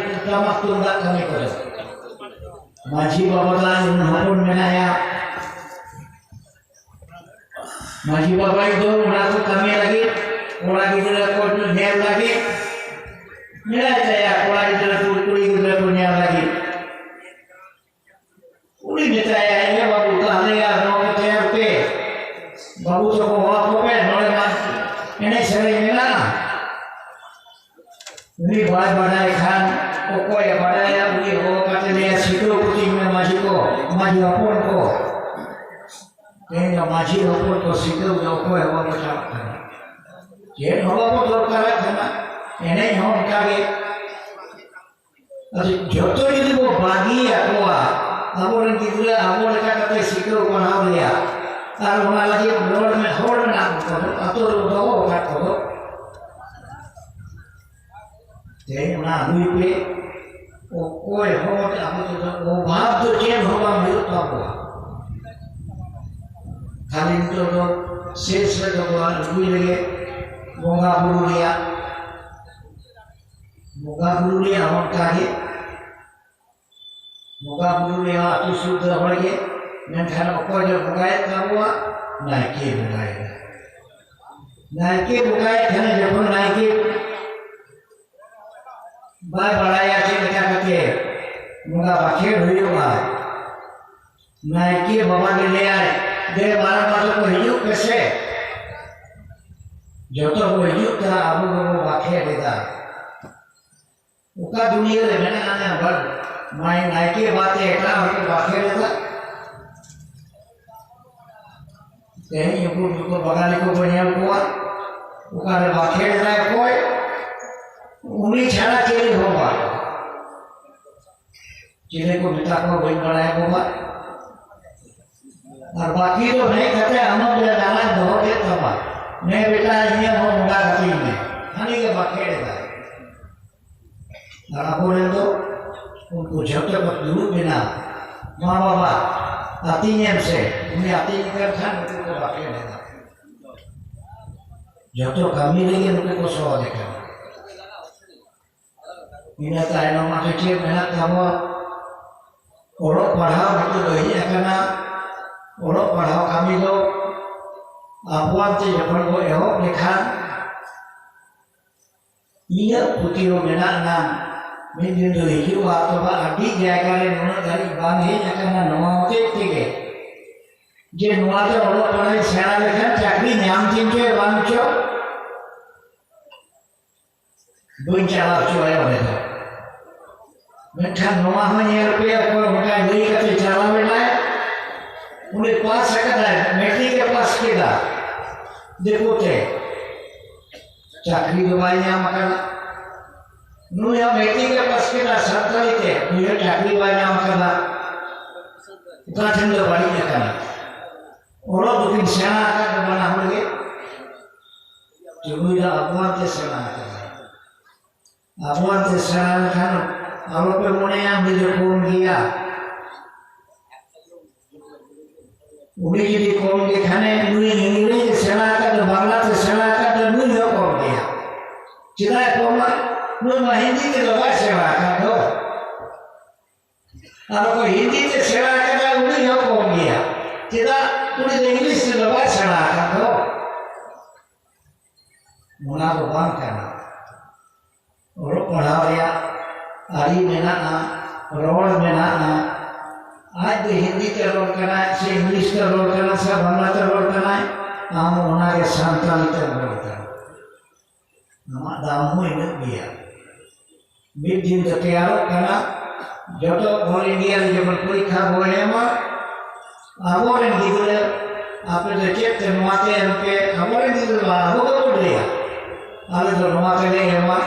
ᱴᱟᱢᱟᱠ ᱛᱩᱢᱫᱟᱜ ᱠᱟᱹᱢᱤ ᱠᱚᱫᱚ? ᱢᱟᱹᱡᱷᱤ ᱵᱟᱵᱟ ᱛᱟᱭ ᱦᱚᱯᱚᱱ ᱢᱮᱱᱟᱭᱟ, ᱢᱟᱹᱡᱷᱤ ᱵᱟᱵᱟ ᱫᱚ ᱚᱱᱟ ᱠᱚ ᱠᱟᱹᱢᱤ ᱞᱟᱹᱜᱤᱫ, ᱠᱚᱲᱟ ᱜᱤᱫᱽᱨᱟᱹ ᱠᱚ ᱧᱮᱞ ᱞᱟᱹᱜᱤᱫ ᱢᱮᱱᱟᱭ ᱛᱟᱭᱟ, ᱠᱚᱲᱟ ᱜᱤᱫᱽᱨᱟᱹ ᱠᱚ, ᱠᱩᱲᱤ ᱜᱤᱫᱽᱨᱟᱹ ᱠᱚ ᱧᱮᱞ ᱞᱟᱹᱜᱤᱫ᱾ ᱩᱱᱤ ᱢᱮᱛᱟᱭᱟ, "ᱮ ᱵᱟᱹᱵᱩ, ᱛᱟᱦᱞᱮ ᱭᱟ, ᱱᱚᱣᱟ ᱠᱚ ᱛᱮᱭᱟᱨ ᱯᱮ, ᱵᱟᱹᱵᱩ ᱛᱟᱠᱚ ᱦᱚᱦᱚ ᱟᱠᱚ ᱯᱮ, ᱱᱚᱰᱮ ᱢᱟ ᱮᱱᱮᱡ ᱥᱮᱨᱮᱧ ᱢᱮᱱᱟᱜᱼᱟ᱾" ᱩᱱᱤ ᱵᱟᱭ ᱵᱟᱰᱟᱭ ᱠᱷᱟᱱ, ᱚᱠᱚᱭᱮ ᱵᱟᱰᱟᱭᱟ? ᱩᱱᱤ ᱦᱚᱦᱚ ᱠᱟᱛᱮ ᱞᱟᱹᱭᱟ, "ᱥᱤᱠᱷᱟᱹᱣ ᱠᱚᱛᱤᱧ ᱢᱮ ᱢᱟᱹᱡᱷᱤ ᱠᱚ, ᱢᱟᱹᱡᱷᱤ ᱦᱚᱯᱚᱱ ᱠᱚ᱾" ᱛᱮᱦᱮᱧ ᱫᱚ ᱢᱟᱹᱡᱷᱤ ᱦᱚᱯᱚᱱ ᱠᱚ ᱥᱤᱠᱷᱟᱹᱣ ᱫᱚ ᱚᱠᱚᱭ ᱦᱚᱸ ᱵᱟᱠᱚ ᱪᱟᱞᱟᱜ ᱠᱟᱱᱟ᱾ ᱪᱮᱫ ᱦᱚᱸ ᱵᱟᱠᱚ ᱫᱚᱨᱠᱟᱨᱚᱜ ᱠᱟᱱᱟ᱾ ᱮᱱᱮᱡ ᱦᱚᱸ ᱚᱱᱠᱟ ᱜᱮ᱾ ᱟᱫᱚ ᱡᱚᱛᱚ ᱡᱩᱫᱤ ᱵᱚ ᱵᱟᱹᱜᱤ ᱟᱠᱚᱣᱟ, ᱟᱵᱚᱨᱮᱱ ᱜᱤᱫᱽᱨᱟᱹ ᱟᱵᱚ ᱞᱮᱠᱟ ᱠᱟᱛᱮ ᱥᱤᱠᱷᱟᱹᱣ ᱯᱟᱲᱦᱟᱣ ᱨᱮᱭᱟᱜ, ᱟᱨ ᱚᱱᱟ ᱞᱟᱹᱜᱤᱫ ᱦᱚᱲ ᱢᱮ-, ᱦᱚᱲ ᱢᱮᱱᱟᱜ ᱠᱚᱫᱚ, ᱟᱛᱳ ᱨᱮ ᱫᱚᱦᱚ ᱟᱠᱟᱫ ᱠᱚᱫᱚ, ᱛᱮᱦᱮᱧ ᱚᱱᱟ ᱟᱹᱜᱩᱭ ᱯᱮ᱾ ᱚᱠᱚᱭ ᱦᱚᱸ ᱟᱵᱚ ᱛᱮᱫᱚ ᱚᱵᱷᱟᱵᱽ ᱫᱚ ᱪᱮᱫ ᱦᱚᱸ ᱵᱟᱝ ᱦᱩᱭᱩᱜ ᱛᱟᱵᱚᱣᱟ᱾ ᱠᱷᱟᱹᱞᱤ ᱱᱤᱛᱚᱜ ᱫᱚ ᱥᱮᱥ ᱨᱮᱫᱚ ᱵᱚᱱ ᱟᱹᱜᱩᱭ ᱞᱟᱹᱜᱤᱫ ᱵᱚᱸᱜᱟ ᱵᱩᱨᱩ ᱨᱮᱭᱟᱜ, ᱵᱚᱸᱜᱟ ᱵᱩᱨᱩ ᱨᱮᱭᱟᱜ ᱦᱚᱸ ᱚᱱᱠᱟ ᱜᱮ᱾ ᱵᱚᱸᱜᱟ ᱵᱩᱨᱩ ᱨᱮᱭᱟᱜ ᱟᱹᱛᱩ ᱥᱩᱨ ᱫᱚ ᱦᱚᱲ ᱜᱮ, ᱢᱮᱱᱠᱷᱟᱱ ᱚᱠᱚᱭ ᱫᱚ ᱵᱚᱸᱜᱟᱭᱮᱫ ᱛᱟᱵᱚᱣᱟ? ᱱᱟᱭᱠᱮ ᱵᱚᱸᱜᱟᱭᱮᱫᱟ᱾ ᱱᱟᱭᱠᱮ ᱵᱚᱸᱜᱟᱭᱮᱫ ᱠᱷᱟᱱ ᱡᱚᱠᱷᱚᱱ ᱱᱟᱭᱠᱮ ᱵᱟᱭ ᱵᱟᱲᱟᱭᱟ ᱪᱮᱫ ᱞᱮᱠᱟ ᱠᱟᱛᱮ ᱵᱚᱸᱜᱟ ᱵᱟᱠᱷᱮᱲ ᱦᱩᱭᱩᱜᱼᱟ, ᱱᱟᱭᱠᱮ ᱵᱟᱵᱟ ᱜᱮ ᱞᱟᱹᱭᱟᱭ, "ᱫᱮ ᱢᱟᱨᱟᱝ ᱵᱟ ᱛᱟᱠᱚ ᱦᱤᱡᱩᱜ ᱯᱮᱥᱮ, ᱡᱚᱛᱚ ᱠᱚ ᱦᱤᱡᱩᱜ ᱠᱟᱱᱟ, ᱟᱵᱚ ᱜᱮᱵᱚ ᱵᱟᱠᱷᱮᱲ ᱮᱫᱟ᱾" ᱚᱠᱟ ᱫᱩᱱᱤᱭᱟᱹ ᱨᱮ ᱢᱮᱱᱟᱜᱼᱟ ᱱᱟᱭ-, ᱱᱟᱭᱠᱮ ᱵᱟᱵᱟ ᱛᱮ ᱮᱴᱟᱜ ᱦᱚᱲ ᱠᱚ ᱵᱟᱠᱷᱮᱲ ᱮᱫᱟ? ᱛᱮᱦᱮᱧ ᱩᱱᱠᱩ ᱡᱚᱛᱚ ᱵᱟᱜᱟᱱᱤ ᱠᱚᱠᱚ ᱧᱮᱞ ᱠᱚᱣᱟ, ᱚᱠᱟᱨᱮ ᱵᱟᱠᱷᱮᱲ ᱮᱫᱟᱭ ᱚᱠᱚᱭ, ᱩᱱᱤ ᱪᱷᱟᱲᱟ ᱪᱤᱞᱤ ᱦᱚᱸ ᱵᱟᱝ᱾ ᱪᱤᱞᱤ ᱠᱚ ᱢᱮᱛᱟ ᱠᱚᱣᱟ ᱵᱟᱹᱧ ᱵᱟᱲᱟᱭᱟ ᱵᱟᱵᱟ᱾ ᱟᱨ ᱵᱟᱹᱠᱤ ᱫᱚ ᱦᱮᱡ ᱠᱟᱛᱮ ᱟᱢᱟᱜ ᱜᱮ ᱰᱟᱸᱰᱟᱭ ᱫᱚᱦᱚ ᱠᱮᱫ ᱛᱟᱢᱟ, ᱱᱮ ᱵᱮᱴᱟ ᱤᱧᱟᱹᱜ ᱦᱚᱸ ᱵᱚᱸᱜᱟ ᱠᱟᱹᱛᱤᱧ ᱢᱮ, ᱦᱟᱹᱱᱤ ᱜᱮ ᱵᱟᱠᱷᱮᱲ ᱮᱫᱟᱭ᱾ ᱟᱨ ᱟᱵᱚᱨᱮᱱ ᱫᱚ ᱩᱱᱠᱩ ᱡᱷᱚᱛᱚ ᱠᱚ ᱫᱩᱲᱩᱵ ᱮᱱᱟ, ᱢᱟ ᱵᱟᱵᱟ ᱟᱹᱛᱤᱧᱮᱢ ᱥᱮ, ᱩᱱᱤ ᱟᱹᱛᱤᱧ ᱠᱟᱱ ᱠᱷᱟᱱ ᱩᱱᱠᱩ ᱠᱚ ᱵᱟᱠᱷᱮᱲ ᱮᱫᱟ᱾ ᱡᱷᱚᱛᱚ ᱠᱟᱹᱢᱤ ᱨᱮᱜᱮ ᱱᱩᱠᱩ ᱠᱚ ᱥᱚᱦᱚᱫ ᱮ ᱠᱟᱱᱟ᱾ ᱤᱱᱟᱹ ᱛᱟᱭᱱᱚᱢ ᱟᱫᱚ ᱪᱮᱫ ᱢᱮᱱᱟᱜ ᱛᱟᱵᱚᱱ? ᱚᱞᱚᱜ ᱯᱟᱲᱦᱟᱣ ᱱᱤᱛᱚᱜ ᱫᱚ ᱦᱮᱡ ᱟᱠᱟᱱᱟ᱾ ᱚᱞᱚᱜ ᱯᱟᱲᱦᱟᱣ ᱠᱟᱹᱢᱤ ᱫᱚ ᱟᱵᱚᱣᱟᱜ ᱛᱮ ᱡᱚᱠᱷᱚᱱ ᱵᱚ ᱮᱦᱚᱵ ᱞᱮᱠᱷᱟᱱ, ᱤᱧᱟᱹᱜ ᱯᱟᱹᱛᱭᱟᱹᱣ ᱢᱮᱱᱟᱜᱼᱟ, ᱢᱤᱫ ᱫᱤᱱ ᱫᱚ ᱦᱤᱡᱩᱜᱼᱟ᱾ ᱛᱚᱵᱮ ᱟᱹᱰᱤ ᱡᱟᱭᱜᱟ ᱨᱮ ᱱᱩᱱᱟᱹᱜ ᱫᱷᱟᱹᱨᱤᱡ ᱵᱟᱝ ᱦᱮᱡ ᱟᱠᱟᱱᱟ ᱱᱚᱣᱟ ᱦᱚᱛᱮᱡ ᱛᱮᱜᱮ, ᱡᱮ ᱱᱚᱣᱟ ᱫᱚ ᱚᱞᱚᱜ ᱯᱟᱲᱦᱟᱜ ᱥᱮᱬᱟ ᱞᱮᱠᱷᱟᱱ ᱪᱟᱹᱠᱨᱤ ᱧᱟᱢ ᱛᱤᱧ ᱪᱚᱭ ᱵᱟᱝ ᱪᱚ, ᱵᱟᱹᱧ ᱪᱟᱞᱟᱣ ᱦᱚᱪᱚᱣᱟᱭᱟ ᱚᱸᱰᱮ ᱫᱚ᱾ ᱢᱮᱱᱠᱷᱟᱱ ᱱᱚᱣᱟ ᱦᱚᱸ ᱧᱮᱞ ᱯᱮ, ᱚᱠᱚᱭ ᱚᱱᱠᱟ ᱞᱟᱹᱭ ᱠᱟᱛᱮ ᱪᱟᱞᱟᱣ ᱮᱱᱟᱭ, ᱩᱱᱤ ᱯᱟᱥ ᱟᱠᱟᱫᱟᱭ, ᱢᱮᱴᱨᱤᱠ ᱮ ᱯᱟᱥ ᱠᱮᱫᱟ ᱫᱤᱠᱩ ᱛᱮ, ᱪᱟᱹᱠᱨᱤ ᱫᱚ ᱵᱟᱭ ᱧᱟᱢ ᱟᱠᱟᱫᱟ᱾ ᱱᱩᱭ ᱦᱚᱸ ᱢᱮᱴᱨᱤᱠ ᱮ ᱯᱟᱥ ᱠᱮᱫᱟ ᱥᱟᱱᱛᱟᱲᱤ ᱛᱮ, ᱱᱩᱭ ᱦᱚᱸ ᱪᱟᱹᱠᱨᱤ ᱵᱟᱭ ᱧᱟᱢ ᱟᱠᱟᱫᱟ᱾ ᱚᱠᱟ ᱴᱷᱮᱱ ᱫᱚ ᱵᱟᱹᱲᱤᱡ ᱟᱠᱟᱱᱟ? ᱚᱞᱚᱜ ᱫᱚᱠᱤᱱ ᱥᱮᱬᱟ ᱟᱠᱟᱫ ᱫᱚ ᱵᱟᱱᱟ ᱦᱚᱲ ᱜᱮ᱾ ᱪᱩᱲᱩᱭ ᱫᱚ ᱟᱵᱚᱣᱟᱜ ᱛᱮ ᱥᱮᱬᱟ ᱟᱠᱟᱫᱟᱭ᱾ ᱟᱵᱚᱣᱟᱜ ᱛᱮ ᱥᱮᱬᱟ ᱞᱮᱠᱷᱟᱱ ᱟᱞᱚᱯᱮ ᱢᱚᱱᱮᱭᱟ ᱩᱱᱤ ᱫᱚ ᱠᱚᱢ ᱜᱮᱭᱟ᱾ ᱩᱱᱤ ᱡᱩᱫᱤ ᱠᱚᱢ ᱜᱮ ᱠᱷᱟᱱᱮ, ᱱᱩᱭ ᱤᱝᱨᱮᱡᱤ ᱥᱮᱬᱟ ᱟᱠᱟᱫ ᱫᱚ, ᱵᱟᱝᱞᱟ ᱛᱮ ᱥᱮᱬᱟ ᱟᱠᱟᱫ ᱫᱚ, ᱱᱩᱭ ᱦᱚᱸ ᱠᱚᱢ ᱜᱮᱭᱟ᱾ ᱪᱮᱫᱟᱜ ᱠᱚᱢᱟ? ᱱᱩᱭ ᱢᱟ ᱦᱤᱱᱫᱤ ᱛᱮᱫᱚ ᱵᱟᱭ ᱥᱮᱬᱟ ᱟᱠᱟᱫ ᱫᱚ᱾ ᱟᱨ ᱚᱠᱚᱭ ᱦᱤᱱᱫᱤ ᱛᱮ ᱥᱮᱬᱟ ᱟᱠᱟᱫᱟ, ᱩᱱᱤ ᱦᱚᱸ ᱠᱚᱢ ᱜᱮᱭᱟ᱾ ᱪᱮᱫᱟᱜ? ᱩᱱᱤ ᱫᱚ ᱤᱝᱞᱤᱥ ᱛᱮᱫᱚ ᱵᱟᱭ ᱥᱮᱬᱟ ᱟᱠᱟᱫ ᱫᱚ᱾ ᱚᱱᱟ ᱫᱚ ᱵᱟᱝ ᱠᱟᱱᱟ᱾ ᱚᱞᱚᱜ ᱯᱟᱲᱦᱟᱣ ᱨᱮᱭᱟᱜ ᱟᱹᱨᱤ ᱢᱮᱱᱟᱜᱼᱟ, ᱨᱚᱲ ᱢᱮᱱᱟᱜᱼᱟ᱾ ᱟᱡ ᱫᱚ ᱦᱤᱱᱫᱤ ᱛᱮ ᱨᱚᱲ ᱠᱟᱱᱟᱭ ᱥᱮ ᱤᱝᱞᱤᱥ ᱛᱮ ᱨᱚᱲ ᱠᱟᱱᱟᱭ ᱥᱮ ᱵᱟᱝᱞᱟ ᱛᱮ ᱨᱚᱲ ᱠᱟᱱᱟᱭ, ᱟᱢ ᱚᱱᱟᱜᱮ ᱥᱟᱱᱛᱟᱲᱤ ᱛᱮ ᱨᱚᱲ ᱠᱟᱱᱟ᱾ ᱟᱢᱟᱜ ᱫᱟᱢ ᱦᱚᱸ ᱤᱱᱟᱹᱜ ᱜᱮᱭᱟ᱾ ᱢᱤᱫ ᱫᱤᱱ ᱫᱚ ᱛᱮᱭᱟᱨᱚᱜ ᱠᱟᱱᱟ, ᱡᱚᱛᱚ ᱚᱞ ᱤᱱᱰᱤᱭᱟ ᱨᱮ ᱡᱚᱠᱷᱚᱱ ᱯᱚᱨᱤᱠᱠᱷᱟ ᱵᱚ ᱮᱢᱟ, ᱟᱵᱚᱨᱮᱱ ᱜᱤᱫᱽᱨᱟᱹ ᱟᱯᱮ ᱫᱚ ᱪᱮᱫ ᱛᱮ ᱱᱚᱣᱟ ᱛᱮ ᱮᱢ ᱯᱮ, ᱟᱵᱚᱨᱮᱱ ᱜᱤᱫᱽᱨᱟᱹ ᱫᱚ ᱟᱵᱚ ᱜᱮᱵᱚ ᱞᱟᱹᱭᱟ, ᱟᱞᱮ ᱫᱚ ᱱᱚᱣᱟ ᱛᱮᱞᱮ ᱮᱢᱟ᱾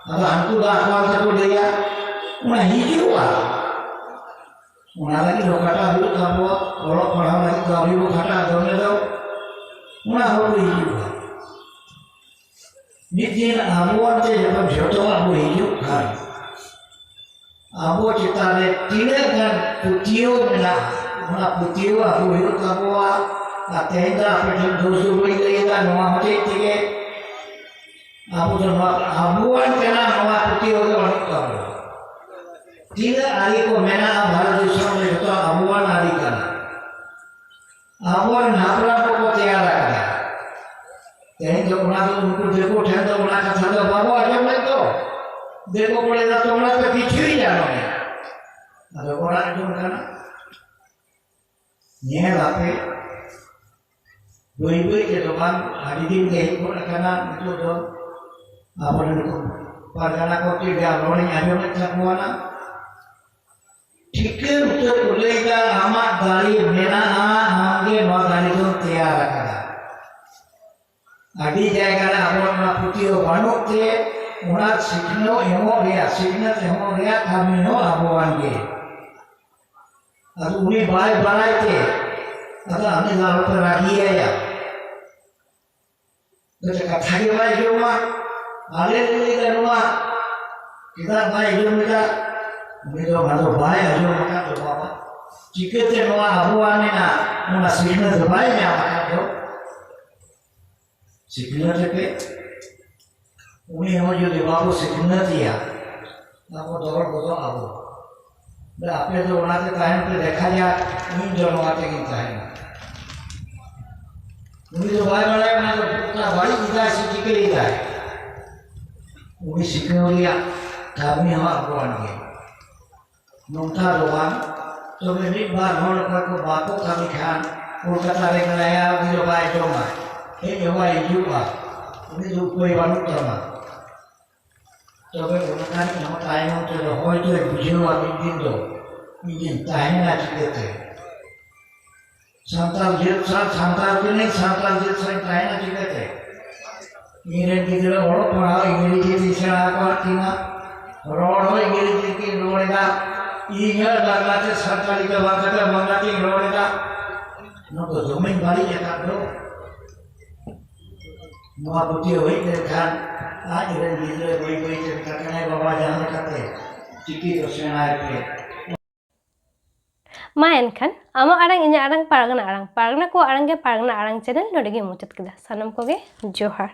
ᱟᱫᱚ ᱦᱟᱹᱱᱠᱩ ᱫᱚ ᱟᱠᱚ ᱛᱮᱠᱚ ᱞᱟᱹᱭᱟ, ᱚᱱᱟ ᱦᱤᱡᱩᱜᱼᱟ᱾ ᱚᱱᱟ ᱞᱟᱹᱜᱤᱫ ᱦᱚᱸ ᱠᱷᱟᱴᱟᱜ ᱦᱩᱭᱩᱜ ᱛᱟᱵᱚᱣᱟ, ᱚᱞᱚᱜ ᱯᱟᱲᱦᱟᱣ ᱞᱟᱹᱜᱤᱫ ᱫᱚ ᱟᱹᱣᱨᱤ ᱵᱚ ᱠᱷᱟᱴᱟᱜ ᱫᱚᱢᱮ ᱫᱚ, ᱚᱱᱟ ᱦᱚᱸ ᱦᱤᱡᱩᱜᱼᱟ᱾ ᱢᱤᱫ ᱫᱤᱱ ᱟᱵᱚᱣᱟᱜ ᱛᱮ ᱡᱚᱠᱷᱚᱱ ᱡᱷᱚᱛᱚᱣᱟᱜ ᱵᱚ ᱦᱤᱡᱩᱜ ᱠᱷᱟᱱ, ᱟᱵᱚ ᱪᱮᱛᱟᱱ ᱨᱮ ᱛᱤᱱᱟᱹᱜ ᱜᱟᱱ ᱯᱟᱹᱛᱭᱟᱹᱣ ᱢᱮᱱᱟᱜᱼᱟ, ᱚᱱᱟ ᱯᱟᱹᱛᱭᱟᱹᱣ ᱟᱹᱜᱩ ᱦᱩᱭᱩᱜ ᱛᱟᱵᱚᱣᱟ᱾ ᱟᱨ ᱛᱮᱦᱮᱧ ᱫᱚ ᱟᱯᱮ ᱴᱷᱮᱱ ᱫᱳᱥ ᱫᱚ ᱵᱟᱹᱧ ᱞᱟᱹᱭᱮᱫᱟ, ᱱᱚᱣᱟ ᱦᱚᱛᱮᱡ ᱛᱮᱜᱮ ᱟᱵᱚ ᱫᱚ ᱱᱚᱣᱟ ᱟᱵᱚᱣᱟᱜ ᱠᱟᱱᱟ, ᱱᱚᱣᱟ ᱯᱟᱹᱛᱭᱟᱹᱣ ᱫᱚ ᱵᱟᱹᱱᱩᱜ ᱛᱟᱵᱚᱱᱟ᱾ ᱛᱤᱱᱟᱹᱜ ᱟᱹᱨᱤ ᱠᱚ ᱢᱮᱱᱟᱜᱼᱟ ᱵᱷᱟᱨᱚᱛ ᱫᱤᱥᱚᱢ ᱨᱮ, ᱡᱚᱛᱚ ᱟᱵᱚᱣᱟᱜ ᱟᱹᱨᱤ ᱠᱟᱱᱟ, ᱟᱵᱚᱨᱮᱱ ᱦᱟᱯᱲᱟᱢ ᱠᱚᱠᱚ ᱛᱮᱭᱟᱨ ᱟᱠᱟᱫᱟ᱾ ᱛᱮᱦᱮᱧ ᱫᱚ ᱚᱱᱟ ᱫᱚ ᱩᱱᱠᱩ ᱫᱤᱠᱩ ᱴᱷᱮᱱ ᱫᱚ ᱚᱱᱟ ᱠᱟᱛᱷᱟ ᱫᱚ ᱵᱟᱵᱚ ᱟᱸᱡᱚᱢ ᱞᱮᱫ ᱫᱚ᱾ ᱫᱤᱠᱩ ᱠᱚ ᱞᱟᱹᱭ ᱫᱟ, "ᱛᱚᱢᱨᱟ ᱛᱚ ᱠᱤᱪᱷᱩᱭ ᱡᱟᱱᱚ ᱱᱮ", ᱟᱫᱚ ᱵᱚᱱ ᱟᱸᱡᱚᱢ ᱠᱟᱱᱟ᱾ ᱧᱮᱞ ᱟᱯᱮ, ᱵᱟᱹᱭ ᱵᱟᱹᱭ ᱛᱮᱫᱚ ᱵᱟᱝ, ᱟᱹᱰᱤ ᱫᱤᱱ ᱜᱮ ᱦᱮᱡ ᱜᱚᱫ ᱟᱠᱟᱱᱟ᱾ ᱱᱤᱛᱚᱜ ᱫᱚ ᱟᱵᱚᱨᱮᱱ ᱱᱩᱠᱩ ᱯᱟᱨᱜᱟᱱᱟ ᱠᱚ ᱪᱮᱫ ᱨᱮᱭᱟᱜ ᱨᱚᱲᱤᱧ ᱟᱸᱡᱚᱢᱮᱫ ᱛᱟᱠᱚᱣᱟ ᱱᱟ, ᱴᱷᱤᱠᱟᱹ ᱩᱛᱟᱹᱨ ᱠᱚ ᱞᱟᱹᱭᱫᱟ, "ᱟᱢᱟᱜ ᱫᱟᱲᱮ ᱢᱮᱱᱟᱜᱼᱟ, ᱟᱢᱜᱮ ᱱᱚᱣᱟ ᱫᱟᱲᱮ ᱫᱚᱢ ᱛᱮᱭᱟᱨ ᱟᱠᱟᱫᱟ᱾" ᱟᱹᱰᱤ ᱡᱟᱭᱜᱟ ᱨᱮ ᱟᱵᱚ ᱱᱚᱣᱟ ᱯᱟᱹᱛᱭᱟᱹᱣ ᱵᱟᱹᱱᱩᱜ ᱛᱮ, ᱚᱱᱟ ᱥᱤᱠᱷᱱᱟᱹᱛ ᱮᱢᱚᱜ ᱨᱮᱭᱟᱜ, ᱥᱤᱠᱷᱱᱟᱹᱛ ᱮᱢᱚᱜ ᱨᱮᱭᱟᱜ ᱠᱟᱹᱢᱤ ᱦᱚᱸ ᱟᱵᱚᱣᱟᱜ ᱜᱮ᱾ ᱟᱫᱚ ᱩᱱᱤ ᱵᱟᱭ ᱵᱟᱲᱟᱭ ᱛᱮ, ᱟᱫᱚ ᱟᱢ ᱫᱚ ᱟᱞᱚᱯᱮ ᱨᱟᱹᱜᱤᱭᱟᱭᱟ᱾ ᱟᱫᱚ ᱠᱟᱛᱷᱟ ᱜᱮ ᱵᱟᱭ ᱟᱸᱡᱚᱢᱟ᱾ ᱟᱞᱮ ᱞᱮ ᱞᱟᱹᱭ ᱫᱟ ᱱᱚᱣᱟ, ᱪᱮᱫᱟᱜ ᱵᱟᱭ ᱟᱸᱡᱚᱢ ᱮᱫᱟ? ᱩᱱᱤ ᱫᱚ ᱚᱱᱟ ᱫᱚ ᱵᱟᱭ ᱟᱸᱡᱚᱢ ᱟᱠᱟᱫ ᱫᱚ ᱵᱟᱵᱟ᱾ ᱪᱤᱠᱟᱹᱛᱮ ᱱᱚᱣᱟ ᱟᱵᱚᱣᱟᱜ ᱢᱮᱱᱟᱜ, ᱚᱱᱟ ᱥᱤᱠᱷᱱᱟᱹᱛ ᱫᱚ ᱵᱟᱭ ᱧᱟᱢ ᱟᱠᱟᱫ ᱫᱚ? ᱥᱤᱠᱷᱱᱟᱹᱛ ᱯᱮ, ᱩᱱᱤ ᱦᱚᱸ ᱡᱩᱫᱤ ᱵᱟᱵᱚ ᱥᱤᱠᱷᱱᱟᱹᱛ ᱮᱭᱟ, ᱟᱵᱚ ᱫᱚᱦᱚ ᱜᱚᱫᱚᱜ ᱟᱵᱚ᱾ ᱟᱯᱮ ᱫᱚ ᱚᱱᱟᱛᱮ ᱛᱟᱦᱮᱱ ᱯᱮ, ᱫᱮᱠᱷᱟ ᱡᱟᱠ, ᱤᱧ ᱫᱚ ᱱᱚᱣᱟ ᱛᱮᱜᱤᱧ ᱛᱟᱦᱮᱱᱟ᱾ ᱩᱱᱤ ᱫᱚ ᱵᱟᱭ ᱵᱟᱲᱟᱭᱟ ᱚᱱᱟ ᱫᱚ ᱚᱠᱟ ᱵᱟᱹᱲᱤᱡ ᱮᱫᱟᱭ ᱥᱮ ᱪᱤᱠᱟᱹᱭᱮᱫᱟᱭ᱾ ᱩᱱᱤ ᱥᱤᱠᱷᱱᱟᱹᱣ ᱨᱮᱭᱟᱜ ᱠᱟᱹᱢᱤ ᱦᱚᱸ ᱟᱵᱚᱣᱟᱜ ᱜᱮ᱾ ᱱᱚᱝᱠᱟ ᱫᱚ ᱵᱟᱝ᱾ ᱛᱚᱵᱮ ᱢᱤᱫ ᱵᱟᱨ ᱦᱚᱲ ᱚᱠᱚᱭ ᱠᱚ ᱵᱟᱠᱚ ᱠᱟᱹᱢᱤ ᱠᱷᱟᱱ, ᱠᱳᱞᱠᱟᱛᱟ ᱨᱮ ᱢᱮᱱᱟᱭᱟ, ᱩᱱᱤ ᱫᱚ ᱵᱟᱭ ᱡᱚᱢᱟ, ᱦᱮᱡ ᱦᱚᱸ ᱵᱟᱭ ᱦᱤᱡᱩᱜᱼᱟ, ᱩᱱᱤ ᱫᱚ ᱩᱯᱟᱹᱭ ᱵᱟᱹᱱᱩᱜ ᱛᱟᱢᱟ᱾ ᱛᱚᱵᱮ ᱚᱱᱠᱟᱱᱤᱡ ᱦᱚᱸ ᱛᱟᱭᱱᱚᱢ ᱛᱮᱫᱚ ᱦᱚᱭᱛᱳᱭ ᱵᱩᱡᱷᱟᱹᱣᱟ ᱢᱤᱫ ᱫᱤᱱ ᱫᱚ, ᱤᱧᱤᱧ ᱛᱟᱦᱮᱱᱟ ᱪᱤᱠᱟᱹᱛᱮ? ᱥᱟᱱᱛᱟᱲ ᱡᱟᱹᱛ ᱥᱟᱶ ᱥᱟᱱᱛᱟᱲ ᱠᱟᱹᱱᱟᱹᱧ, ᱥᱟᱱᱛᱟᱲ ᱡᱟᱹᱛ ᱥᱟᱶ ᱛᱟᱦᱮᱱᱟ ᱪᱤᱠᱟᱹᱛᱮ? ᱤᱧᱨᱮᱱ ᱜᱤᱫᱽᱨᱟᱹ ᱚᱞᱚᱜ ᱯᱟᱲᱦᱟᱣ ᱤᱝᱨᱮᱡᱤ ᱛᱮ ᱥᱮᱬᱟ ᱟᱠᱟᱫ ᱠᱤᱱᱟ, ᱨᱚᱲ ᱦᱚᱸ ᱤᱝᱨᱮᱡᱤ ᱛᱮᱠᱤᱱ ᱨᱚᱲ ᱮᱫᱟ, ᱤᱧ ᱦᱚᱸ ᱵᱟᱝᱞᱟ ᱛᱮ ᱥᱟᱱᱛᱟᱲᱤ ᱫᱚ ᱵᱟᱝ ᱠᱟᱛᱮ ᱵᱟᱝᱞᱟ ᱛᱮᱧ ᱨᱚᱲ ᱮᱫᱟ᱾ ᱱᱚᱣᱟ ᱫᱚ ᱫᱚᱢᱮᱧ ᱵᱟᱹᱲᱤᱡ ᱟᱠᱟᱫ ᱫᱚ᱾ ᱱᱚᱣᱟ ᱯᱩᱛᱷᱤ ᱦᱩᱭ ᱞᱮᱱᱠᱷᱟᱱ ᱟᱡ ᱨᱮᱱ ᱜᱤᱫᱽᱨᱟᱹ ᱵᱟᱹᱭ ᱵᱟᱹᱭ ᱛᱮ ᱢᱮᱛᱟ ᱠᱟᱱᱟᱭ, "ᱵᱟᱵᱟ, ᱡᱟᱦᱟᱸ ᱞᱮᱠᱟᱛᱮ ᱪᱤᱠᱤ ᱫᱚ ᱥᱮᱬᱟᱭ ᱯᱮ᱾" ᱢᱟ ᱮᱱᱠᱷᱟᱱ, ᱟᱢᱟᱜ ᱟᱲᱟᱝ, ᱤᱧᱟᱹᱜ ᱟᱲᱟᱝ, ᱯᱟᱨᱜᱟᱱᱟ ᱟᱲᱟᱝ, ᱯᱟᱨᱜᱟᱱᱟ ᱠᱚᱣᱟᱜ ᱟᱲᱟᱝ ᱜᱮ ᱯᱟᱨᱜᱟᱱᱟ ᱟᱲᱟᱝ ᱪᱮᱱᱮᱞ ᱱᱚᱰᱮ ᱜᱮ ᱢᱩᱪᱟᱹᱫ ᱠᱮᱫᱟ᱾ ᱥᱟᱱᱟᱢ ᱠᱚᱜᱮ ᱡᱚᱦᱟᱨ᱾